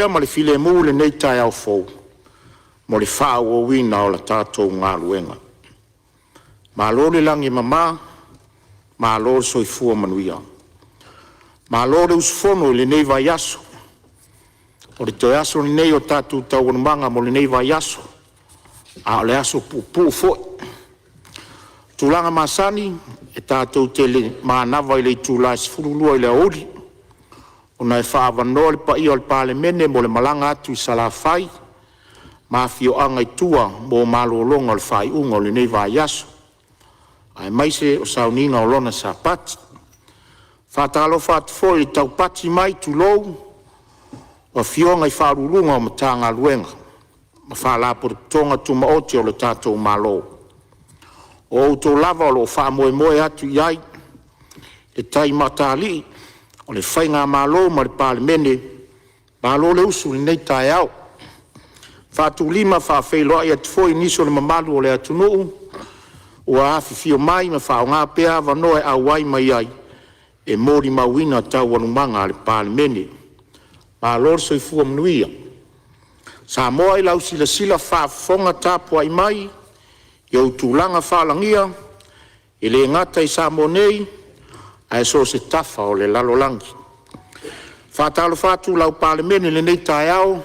Ma le filemu i lenei taeao fou mo le faaauauina o le tatou galuega. Malo le lagi e mama, malo le soifua manuia, malo le usufono i lenei vaiaso. O le toe aso lenei o tatou taualumaga mo lenei vaiaso, a o le aso puupuu foi. O tulaga masani e tatou te manava i le itula e 12:00 i le aoauli ona e faaavanoa le paia o le Palemene mo le malaga atu i Salafai ma afioaga i tua mo malologa o le faaiuga o lenei vaiaso, aemaise o sauniga o lona Sapati. E faatalofa atu foi i le taupati mai, tulou, o afioga i Ofisa Sili o Pulega o Matagaluega ma Faalapotopotoga Tumaoti a le tatou Malo. O outou lava o lo o faamoemoe atu i ai le tai mataalii o le faigamalo ma le Palemene. Malo le usu i lenei taeao. E faatulima ma faafeiloai atu foi i nisi o le mamalu o le atunuu ua afifio mai ma faaaoga pea avanoa e auai mai ai e molimauina taualumaga a le Palemene. Malo le soifua manuia. Samoa i lau silasila faafofoga tapuai mai i ou tulaga faalagia, e le gata i Samoa nei ae so o se tafa o le lalolagi. E faatalofa atu lau Palemene i lenei taeao,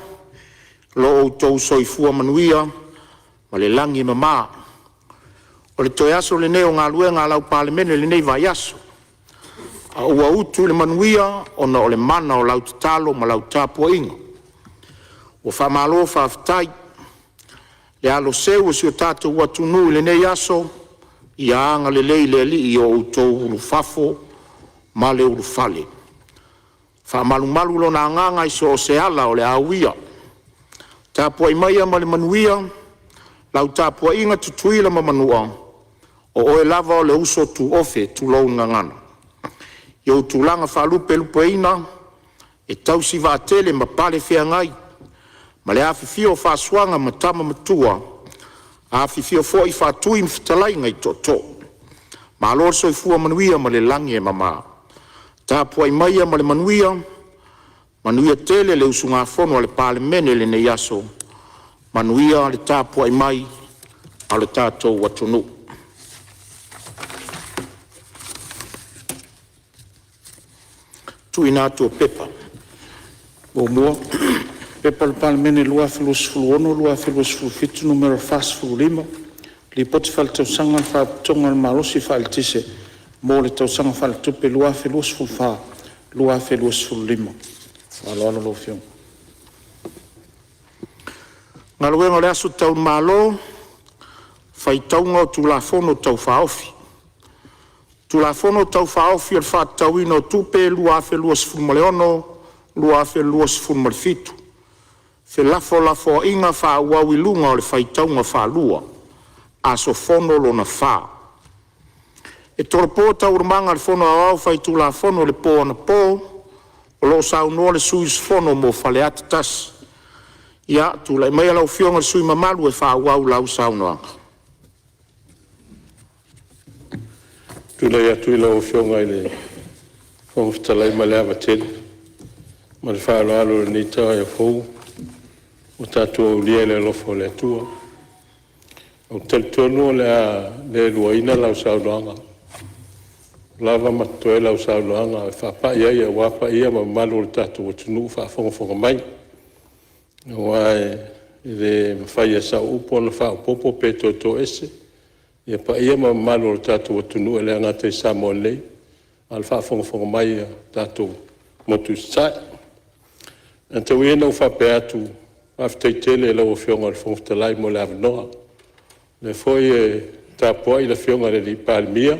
i lo outou soifua manuia ma le lagi e mama. O le toe aso lenei o galuega a lau Palemene i lenei vaiaso, a ua utu i le manuia ona o le mana o lau tatalo ma lau tapuaiga. Ua faamalo faafetai. Le alo seu o si o tatou atunuu i lenei aso, ia agalelei le Alii i o outou ulufafo ma le ulufale, faamalumalu Lona agaga i so o se ala o le a uia. Tapuai maia ma le manuia lau tapuaiga Tutuila ma Manua, o oe lava o le uso tuofe, tulou le gagana. I ou tulaga faalupelupeina e tausi vaatele ma palefeagai ma le afifio o Faasuaga ma Tama Matua, afifio foi Faatui ma fetalaiga i tootoo. Malo le soifua manuia ma le lagi e mama. Tapuai maia ma le manuia, manuia tele le usugafono a le Palemene i lenei aso, manuia le tapuai mai a lo tatou atunuu. Tuuina atu o Pepa. 1. P.P.2026/2027 Nu.45, Lipoti Faaletausaga a le Faalapotopotoga o le Malosi Faa-Eletise mo le Tausaga Faaletupe 2024/2025. Ma le faaaloalo lau Afioga. Galuega Tau i le Faitauga o Tulafono Tau Faaofi. Tulafono Tau Faaofi o le Faatatauina o Tupe 2026/2027, felafolafoaiga faaauau i luga o le faitauga faalua – Aso Fono lona 4. E tolopo Taualumaga a le Fono Aoao Faitulafono i le po anapo o lo o saunoa le sui usufono mo Faleata 1. Ia, tulai maia lau Afioga i le sui usufono mamalu e faaauau lau saunoaga. E tulai atu i lau Afioga i le Fofoga Fetalai ma le ava tele ma le faaaloalo i lenei taeao fou ua tatou aulia i le alofa o le Atua. Ou te talitonu o le a le luaina lau saunoaga, ua lava ma totoe lau saunoaga e faapai ai aua paia ma mamalu o le tatou atunuu o faafogafoga mai. Aua e le mafai e sau upu ona faaopoopo pe toe toese paia ma mamalu o le tatou atunuu e le gata i Samoa nei, a o le faafogafoga mai a le tatou motu i Sasae. Ae tau ia ina ou faapea atu, faafetai tele i lau Afioga i le Fofoga Fetalai mo le avanoa. O lea foi e tapuai le Afioga i le Palemia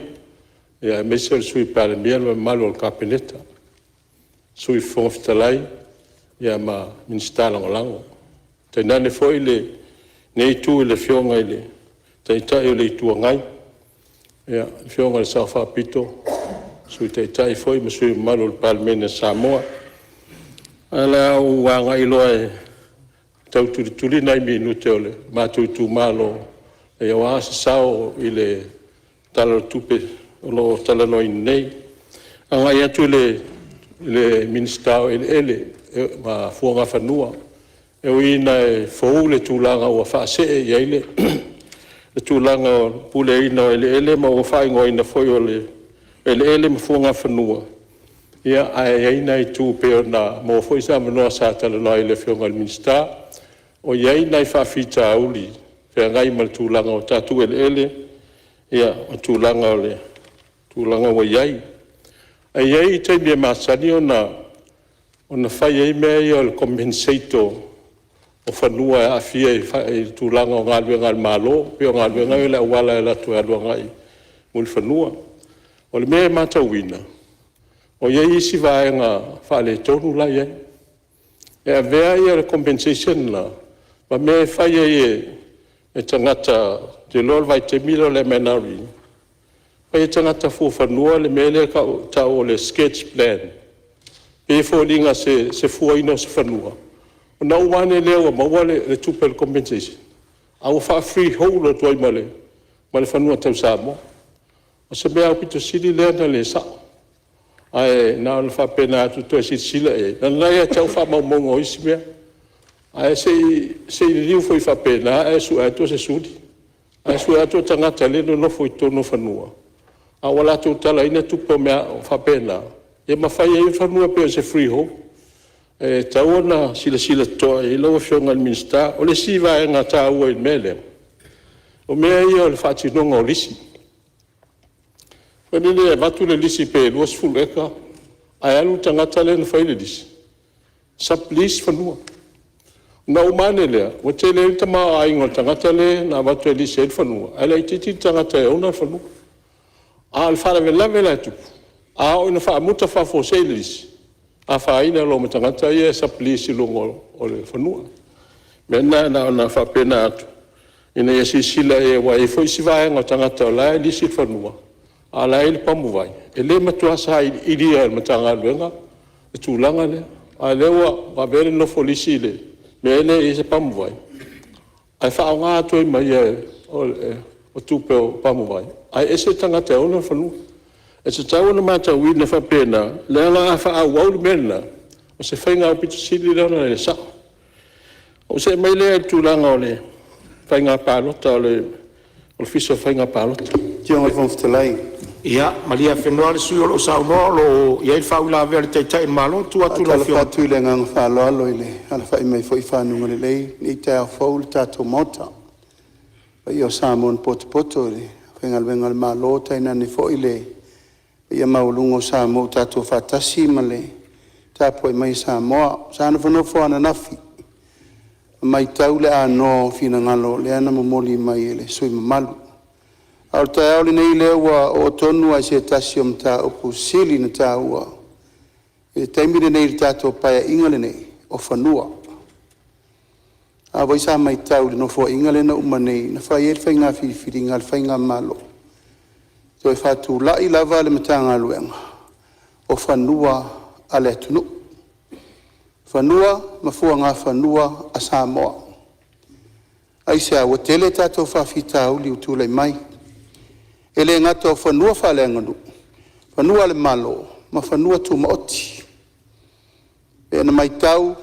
aemaise le Sui Palemia ma le mamalu o le Kapeneta, Sui Fofoga Fetalai ma Minisita Lagolago. Tainane foi lenei itu i le Afioga i le Taitai o le Itu Agai, le Afioga i le Sao Faapito, Sui Taitai foi ma sui usufono mamalu o le Palemene a Samoa. Ae o le a ou agai loa e tautulituli nai minute o le matou itumalo aua se sao i le Tala o le Tupe o lo o talanoaina nei. E agai atu i le Minisita o Eleele ma fuagafanua. E ui ina e fou le tulaga ua faasee i ai le tulaga o le puleaina o eleele ma ua faaigoaina foi o le eleele ma fuagafanua, ae i ai nai itu e pei ona maua foi se avanoa sa talanoa ai i le Afioga i le Minisita, ua i ai nai faafitauli e feagai ma le tulaga o tatou eleele ma tulaga ua i ai. Ae i ai taimi e masani ona fai ai mea ia o le compensate o fanua e aafia i tulaga o galuega a le Malo, pei o galuega ia o le auala e alu atu agai i Mulifanua. O le mea e matauina, ua i ai isi vaega faaletonu la e i ai. E avea le compensation lela ma mea e fai ai e tagata, ou te iloa o le vaitaimi lea o le MNRE, fai e tagata fuafanua le mea lea e tau o le sketch plan, e pei e foliga o se fuaina o se fanua, ona uma ane lea ua maua le tupe o le compensation ae ua faa-freehold atu ai ma le fanua tau Samoa. O se mea aupito sili lea ona le sao, ae na ona faapena atu toe silasila i ai, leaga o lena e ia te au faamaumauga o isi mea. Ae se i liliu foi faapena ae sue atu o se suli, ae sue atu o tagata o lea e nonofo i totonu o fanua a ua latou talaina tupe o mea faapena ma fai ai fanua pei o se freehold. E tatau ona silasila totoa i ai lau Afioga i le Minisita. O le isi vaega taua i le mea lea, o mea ia o le faatinoga o lisi. Foi lele, e avatu le lisi pe 20 eka ae alu le tagata lea na fai le lisi sublease fanua. Ona uma ane lea, ua tele ai le tamaoaiga o le tagata lea na avatu e lisi ai le fanua ae laitiiti le tagata e ona le fanua. A o le faalavelave la e tupu, a oo ina faamuta faafuasei le lisi, afaina loa ma tagata ia e sublease i luga o le fanua. O le mea lena na ona faapena atu ina ia silasila i ai aua e i ai foi isi vaega o tagata o la e lisi le fanua a o la e i ai le pamuvai. E le matua sailiilia e le Matagaluega le tulaga lea, a o lea ua avea le nofo lisi i le mea lea e i ai le pamuvai ae faaaoga atu ai ma ia o tupe o pamuvai, ae ese le tagata e ona le fanua. E tatau ona matauina faapena, leaga a faaauau le mea lena, o se faiga aupito sili lea ona le sao. Ona ou see mai lea i le tulaga o le Faiga Palota o le Ofisa o Faiga Palota. Lau Afioga i le Fofoga Fetalai… Ia malie afenoa le sui usufono o lo o saunoa o lo o i ai le faauilavea a le Taitai o le Malo. Tuu atu i lau Afioga. E faatalofa atu i le agaga faaaloalo i le alafai mai foi i fanuga lelei i lenei taeao fou i le tatou Maota. Le paia o Samoa na potopoto i le aufaigaluega a le Malo tainane foi le paia maualuga o Samoa ua tatou faatasi ma le tapuai mai a Samoa. Sa nofonofo lava ananafi ma matau le anoa o finagalo lea na momoli mai e sui usufono mamalu. A o le taeao lenei o lea ua oo tonu lava i se tasi o mataupu e sili ona taua i le taimi lenei i le tatou Paeaiga lenei, o fanua. A foi sa matau i le Nofoaiga lea na uma nei na fai ai le faiga filifiliga a le faigamalo, e toe faatulai lava le Matagaluega o Fanua a le atunuu, fanua ma fuagafanua a Samoa. Aisea? Ua tele tatou faafitauli ua tulai mai, e le gata o fanua faaleaganuu, fanua a le Malo ma fanua tumaoti. E pei ona matau, e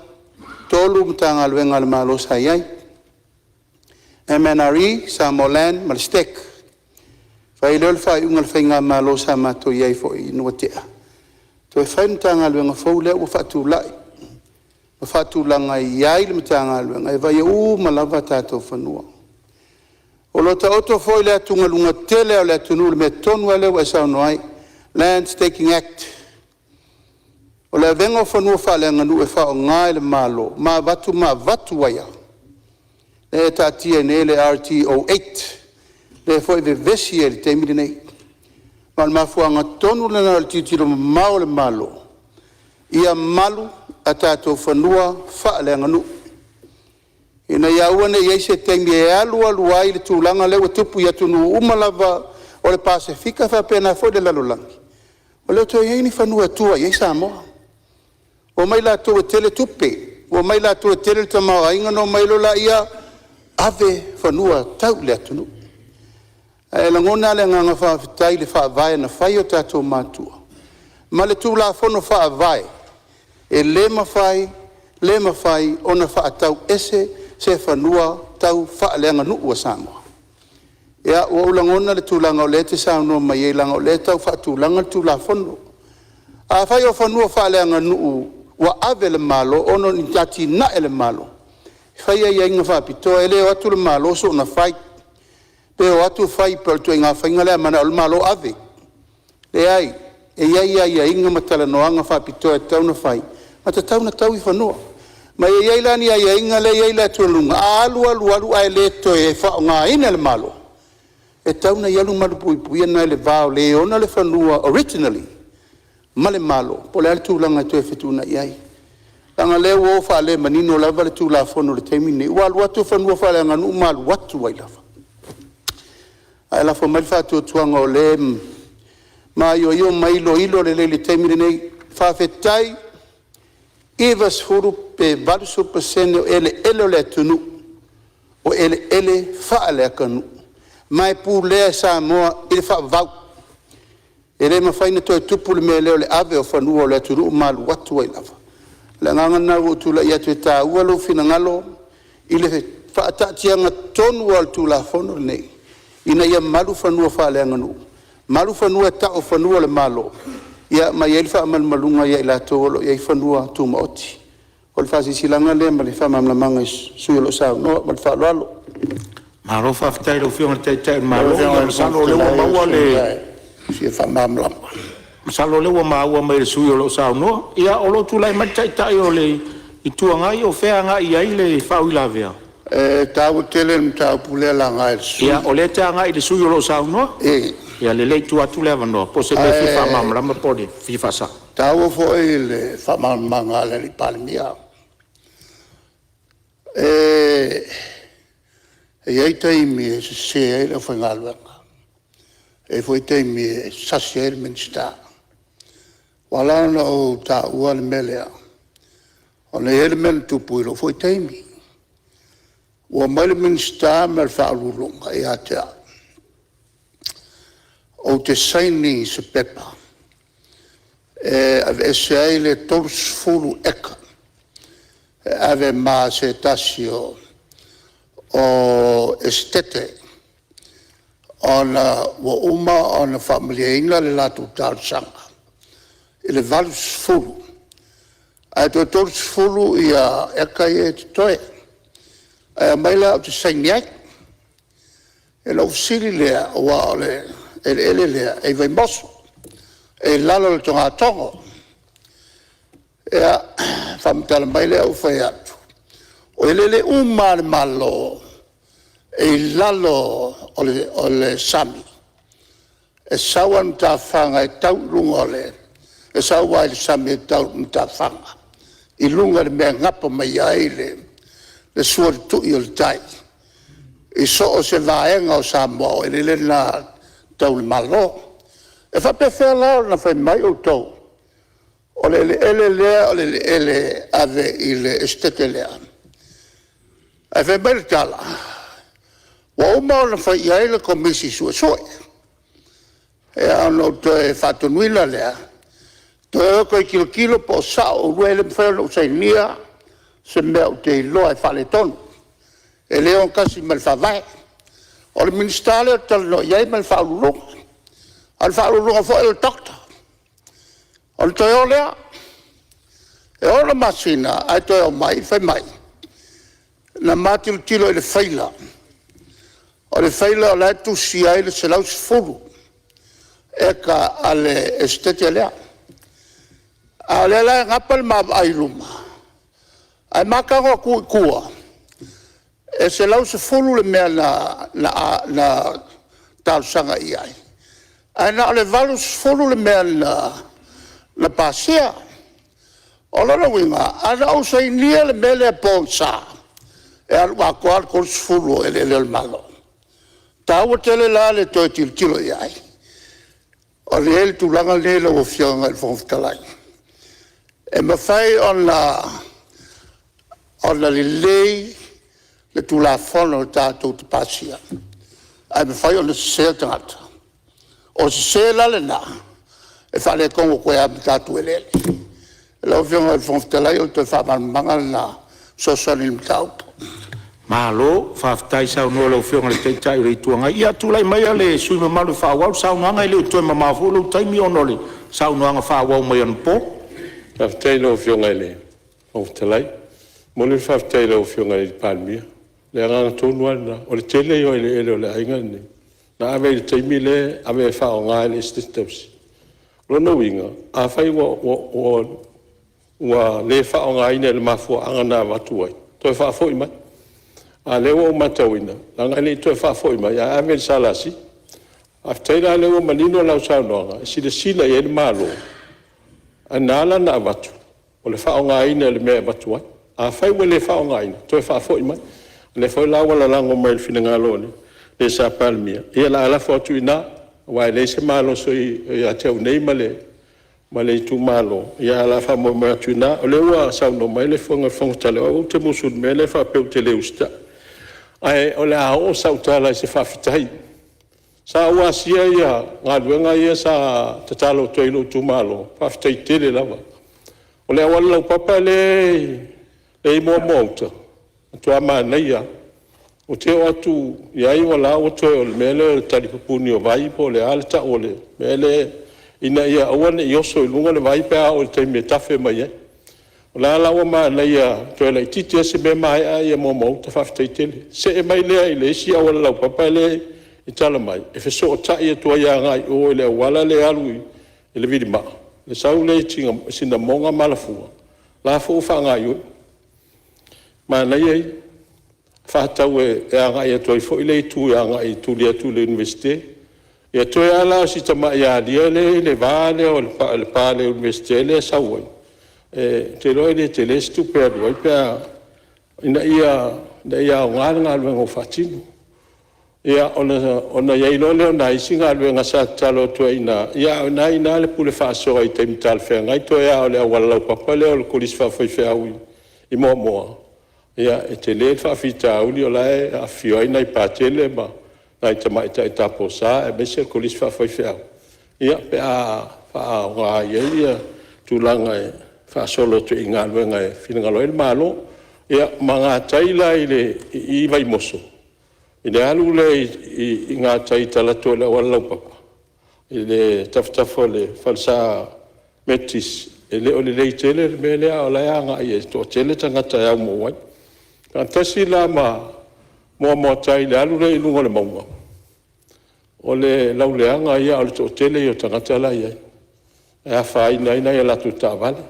tolu Matagaluega a le Malo sa i ai, MNRE, Samoa Land ma le STEC. Fai ai lea o le faaiuga a le faigamalo sa matou i ai foi ina ua tea, toe fai le Matagaluega fou lea ua faatulai ma faatulaga e i ai le Matagaluega e vaaia uma lava tatou fanua. O lo o taoto foi le atugaluga tele o le atunuu i le mea tonu lava lea ua e saunoa ai, Land Taking Act. O le avega o fanua faaleaganuu e faaaoga e le Malo ma avatu ma avatu ai lava, lea e taatia ai nei le RTO 8, lea foi e vevesi ai i le taimi lenei. Ma o le mafuaaga tonu lena o le tilotilo mamao a le Malo, ia malu a tatou fanua faaleaganuu, ina ia aua ne i i ai se taimi e alu alu ai le tulaga lea ua tupu i atunuu uma lava o le Pasefika faapena foi le lalolagi, ua le toe i ai ni fanua e tua i ai Samoa. Ua omai latou e tele tupe, ua omai latou e tele le tamaoaiga ona omai loa lea ave fanua tau le atunuu. Ae lagona lava le agaga faafetai i le faavae na fai e o tatou matua ma le Tulafono Faavae, e le mafai le mafai ona faatau ese se fanua tau faaleaganuu a Samoa. Ia, ua ou lagona le tulaga o lea e te saunoa mai ai leaga o lea e tau faatulaga le Tulafono. Afai o fanua faaleaganuu ua ave e le Malo ona o ni atinae a le Malo, e fai aiaiga faapitoa, e le o atu le Malo soona fai, pe o atu fai pei o le ituaiga faiga lea a manao ai le Malo ave. Leai, e i ai aiaiga ma talanoaga faapitoa e tatau ona fai ma tatau ona taui fanua. Ma e i ai la ni aiaiga lea e i ai le atugaluga, a alu alu alu ae le toe faaaogaina e le Malo, e tatau ona i ai le malupuipuia lena i le va o le e ona le fanua originally ma le Malo, po o le a le tulaga e toe fetuunai ai. Leaga o lea ua o faalemanino lava le Tulafono i le taimi lenei, ua alu atu fanua faaleaganuu ma alu atu ai lava. Ae lafo mai le faatuatuaga o lea e maioio ma iloilo lelei i le taimi lenei. Faafetai, e 90 pe 80% o eleele o le atunuu o eleele faaleaganuu, ma e pulea e Samoa i le faavavau. E le mafai ona toe tupu le mea lea o le ave o fanua o le atunuu ma alu atu ai lava. O le agaga lena ua ou tulai atu ai, e taua lou finagalo i le faataatiaga tonu lava o le Tulafono lenei, ina ia malu fanua faaleaganuu, malu fanua e tau o fanua o le Malo, ia ma e i ai le faamalumaluga ia i latou o lo o i ai fanua tumaoti. O le faasilasilaga lea ma le faamalamalamaga i sui usufono o lo o saunoa. Ma le faaaloalo. Malo faafetai i lau Afioga i le Taitai o le Lau Malo. Afioga Ia i le masalo Fofoga o lea ua Fetalai o maua se le mea e fia faamalamalama. Masalo o lea ua maua mai e le sui usufono o lo o saunoa. Ia, o lo o tulai mai le Taitai o le Itu Agai, o fea e agai i ai le faauilavea? E taua tele le mataupu lea na laga e le sui Ia, usufono. o lea e te agai i le sui usufono o lo o saunoa. Ia lelei, tuu atu le avanoa po o se mea e fia Ae faamalamalama po o le fia faasao. taua foi le faamalamalamaga a le Palemia. E i ai taimi e sese ai le aufaigaluega, e i ai foi taimi e sasi ai le Minisita. Ua ala ona ou taua le mea lea, ona e i ai le mea na tupu i lou foi taimi. Ua omai le Minisita ma le Ofisa Sili o Pulega ia te au ou te saini i se pepa e aveese ai le 30 eka e ave ma se tasi o Esetete ona ua uma ona faamalieina le latou talosaga i le 80, ae toe 30 eka ia e totoe, ae aumai la ou te saini ai. Ona ou fesili lea aua o le eleele lea e i Vaimoso e i lalo o le togatogo. Ia, faamatala mai lea ou fai atu, o eleele uma lava a le Malo e i lalo o le sami, e sau lava i matafaga e tau i luga o le… e sau lava i le sami e tau i matafaga i luga i le mea e gapa mai ai le sua tutui o le tai i so o se vaega o Samoa, o eleele na tau i le Malo. E faapefea la ona fai mai outou o le eleele lea o le eleele e ave i le Esetete lea? Ae fai mai le tala, ua uma ona fai i ai le Komisi Suesue. Ia ona ou toe faatonuina lea, toe o e toe tilotilo po o sao oulua. E le mafai ona ou sainia se mea ou te iloa e faaletonu, e le ogatasi ma le Faavae. O le Minisita lea ou te talanoa i ai ma le Ofisa Sili o Pulega, a o le Ofisa Sili o Pulega foi o le Doctor. Ona toe o lea, e 6 masina ae toe omai fai mai, na ma tilotilo i le faila, o le faila o la e tusi ai le 110 eka a le Esetete lea. A o lea la e gapa le ma vaai i luma, ae ma tago atu i tua, e 110 le mea na talosaga i ai, ae na o le 80 le mea na pasia. O lona uiga, ana ou sainia le mea lea pogisa, e alu atoa lava le 30 o eleele o le Malo. E taua tele la le toe tilotilo i ai. O le i ai le tulaga lenei lau Afioga i le Fofoga Fetalai, e mafai ona lelei le Tulafono tatou te pasia, ae mafai ona sese tagata. O le sese la lena, e faaletonu atu ai lava ma tatou eleele. Lau Afioga i le Fofoga Fetalai, o le toe faamalamalamaga lena e fesoasoani i le mataupu. Malo faafetai saunoa i lau Afioga i le Taitai o le Itu Agai. Ia tulai maia le sui usufono mamalu e faaauau le saunoaga, e le o toe mamao foi lou taimi ona o le saunoaga faaauau mai anapo. Faafetai i lau Afioga i le Fofoga Fetalai. E momoli le faafetai i lau Afioga i le Palemia. O le agaga tonu lava lena, o le tele ia o eleele o le aiga lenei na ave i le taimi lea e ave e faaaoga e le Esetete Tausi. O lona uiga, afai ua le faaaogaina i le mafuaaga na avatu ai, toe faafoi mai. A o lea ua ou matauina, leaga e le i toe faafoi mai ae ave i le SLC. Faafetai la o lea ua manino lau saunoaga e silasila i ai le Malo, ae na ala ona avatu o le faaaogaina i le mea e avatu ai. Afai ua le faaaogaina, toe faafoi mai. O lea foi la ua lalago mai i le finagalo o le sa Palemia, ia o le a lafo atu i ina, aua e leai se malosi o ia te au nei ma le itumalo, ae o le a faamoemoe atu i ina. O lea ua saunoa mai le Afioga i le Fofoga Fetalai, o au ou te musu i le mea lea e faapea ou te le usitai. Ae o le a oo sau tala i se faafetai. Sa ou asia galuega ia sa tatalo atu ai i lou itumalo, faafetai tele lava. O le auala laupapa lea e i Moamoa-uta, matua manaia lava. Ou te oo atu i ai o la e ua toe o le mea lea o le talipupuni o vai po o le a le tau o le mea lea ina ia aua ne i oso i luga le vai pe a oo i le taimi e tafe mai ai. O la e la ua manaia toe laitiiti lava si mea maea Moamoa-uta, faafetai tele. Se'e mai lea i le isi auala laupapa lea e i tala mai e fesootai atu ai agai i o i le auala lea e alu i le vilimaa, le sau lea i Sinamoga ma Alafua, la foi ua faagaioi, manaia ia. E faatatau e agai atu ai foi lea itu e tuli atu i le Iunivesite. Ia toe lava la o si tamai alia lea e i le va lea o le pa a le Iunivesite lea e sau ai, ou te iloa e le tele se tupe e alu ai pe a… ina ia aoga le galuega ua faatino. Ia, ona i ai loa lea o nai isi galuega sa tatalo atu ai i ina, a o lena e i ina le pule faasoa i taimi talafeagai. Toe lava o le auala laupapa lea o le Kolisi Faafaifeau i Moamoa, ia e tele le faafitauli o la e afifio ai nai Patele ma nai tamaitai taposa aemaise le Kolisi Faafaifeau, ia pe a faaaoga i ai le tulaga e faasolo atu i galuega e finagalo ai le Malo. Ia, ma gatai la i i Vaimoso i le alu lea i gatai i talaatu o le auala laupapa i tafatafa o le falesa Metotisi, e le o lelei tele le mea lea, a o la e agai e toatele tagata e omai ai. Faatasi la ma Moamoa-tai i le alu lea i luga o le mauga, o le lauleaga ia ae o le toatele ia o tagata la e i ai, e afaina ai nai a latou taavale.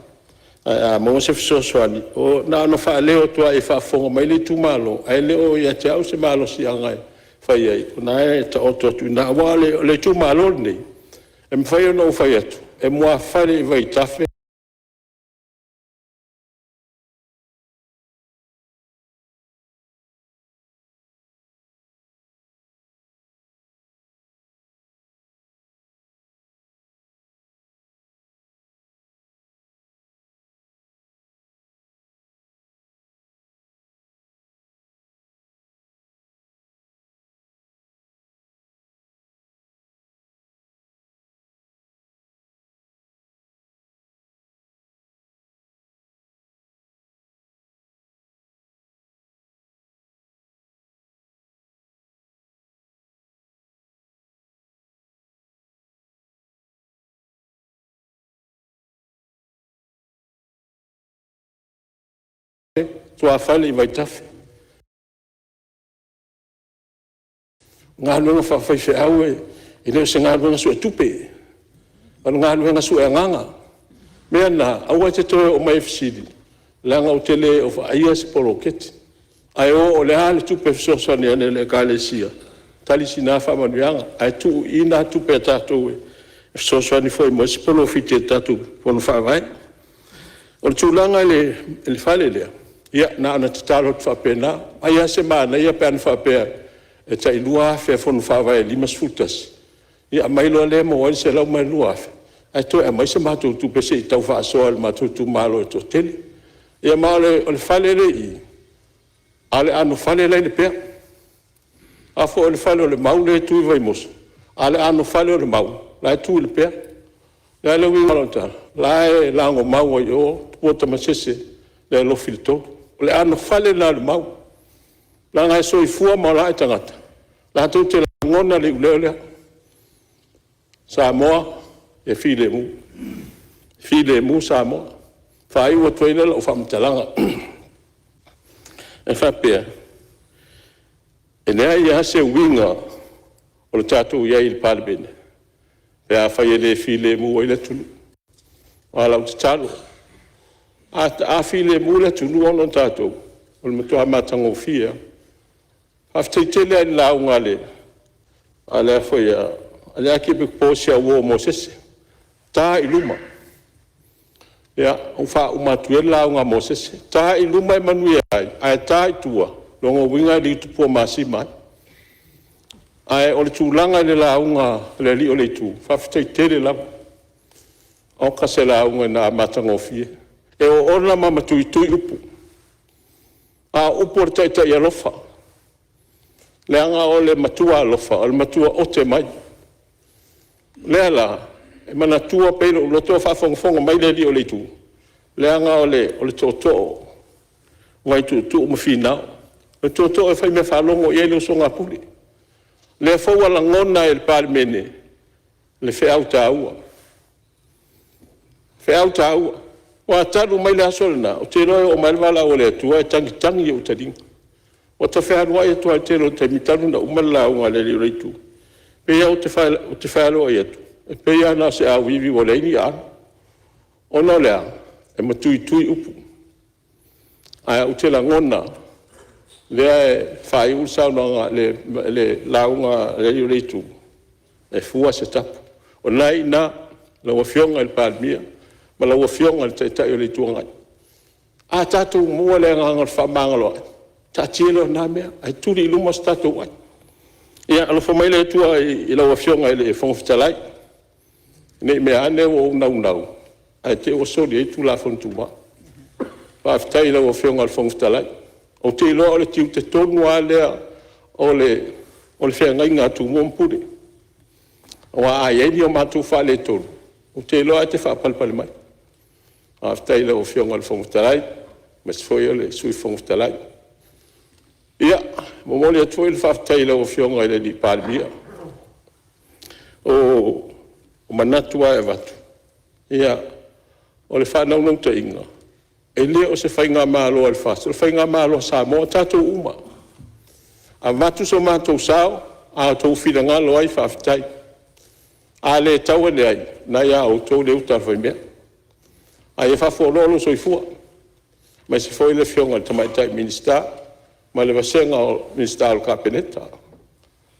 Ae a maua se fesoasoani… Na ona faaleo atu lava i ai o faafofoga mai le itumalo, ae le o ia te au se malosiaga e fai ai, o lena e taoto atu i ina. Aua o le itumalo lenei, e mafai ona ou fai atu, e muafale i vaitafe tuafale i vaitafe. O galuega faafaifeau e le o se galuega suetupe, o le galuega sueagaga. O le mea lena, aua e te toe oo mai e fesili leaga ou te le o vaaia se poloketi. Ae o o le a le tupe e fesoasoani ane a le Ekalesia, tali sina faamanuiaga, ae tuu i i na tupe a tatou e fesoasoani foi e maua ai se polofiti a le tatou fono faavae. O le tulaga i le fale lea, ia na ona tatalo atu faapena, ai lava se manaia pe ana faapea e tai $2,000 a fono faavae e 51, ia aumai loa lea maua ai le $102,000 ae toe aumai se matou tupe se i tau faasoa e le matou itumalo e toatele. Ia ma o le fale lea e i i, a o le anofale la e i Lepea. A foi o le fale o Lemau lea e tu i Vaimoso, a o le anofale o Lemau la e tu i Lepea. Le a le uiga o lau tala? O la e lagomau ai i o tupua tamasese le alofi i le 3. O le anofale lena o le mau, leaga e soifua ma ola ae tagata latou te lagona le iuleo lea, Samoa ia filemu, filemu Samoa. E faaiu atu ai lea o lau faamatalaga e faapea, e leai lava se uiga o le tatou i ai i le Palemene pe afai e le filemu ai le atunuu. A o lau tatalo, a filemu le atunuu ona o tatou, o le matua matagofie lava. Faafetai tele lava i le lauga a le Akiepikopo o si au uo o Mosese, ta i luma. Ia, ua faauma atu ia le lauga a Mosese, ta i luma e manuia ai, ae ta i tua, o lona uiga e liutupuamasima ai. Ae o le tulaga i le lauga a le alii o le Itu, faafetai tele lava. Oka se lauga na matagofie. E oona ma matuitui upu, a o upu a le taitai alofa, leaga o le matua alofa o le matua ote mai. O lea la e manatua pea i lou loto a o faafogafoga mai le alii o le Itu, leaga o le tootoo o Vaituutuu ma Finao, o le tootoo e faimeafaalogo i ai le usoga a Pule. O lea foi ua lagona e le Palemene le feau taua, feau taua. Aua talu mai le aso lena, ou te iloa e oo mai lava le valaau a le Atua e tagitagi i ou taliga. Ua ta fealuai atu lava i le tele o taimi talu ona uma le lauga a le alii o le Itu, e pei lava ou te fealuai atu, e pei lava na o se auivi ua leai ni aano. Ona o le a? E matuitui upu, ae ou te lagona, lea e faaiu le saunoaga le lauga a le alii o le Itu, e fua se tapu. O lena e i ina lau Afioga i le Palemia ma lau Afioga i le Taitai o le Itu Agai. A tatou maua le agaga o le fefaamagaloai, taatia lea o lena mea ae tuli i luma so tatou ai. Ia alofa mai le Atua i lau Afioga i le Fofoga Fetalai, ne i meaane ua ou naunau ae te i ua soli ai Tulafono Tumau. Faafetai i lau Afioga i le Fofoga Fetalai. Ou te iloa o le tiute tonu lava lea o le feagaiga a Tumua ma Pule, aua a i ai ni o matou faaletonu, ou te iloa e te faapalepale mai. Faafetai i lau Afioga i le Fofoga Fetalai aemaise foi o le Sui Fofoga Fetalai. Ia, e momoli atu foi le faafetai i lau Afioga i le Palemia. O manatu lava e avatu, ia, o le faanaunautaiga, e le o se faigamalo a le FAST, o le faigamalo a Samoa, o tatou uma. Avatu so matou sao, a outou finagalo ai, faafetai. A le tau ane ai, o lena e ia outou le uta a le faimea. Ae ia faafualoa lou soifua aemaise foi le Afioga i le Tamaitai Minisita ma le vasega o Minisita o le Kapeneta,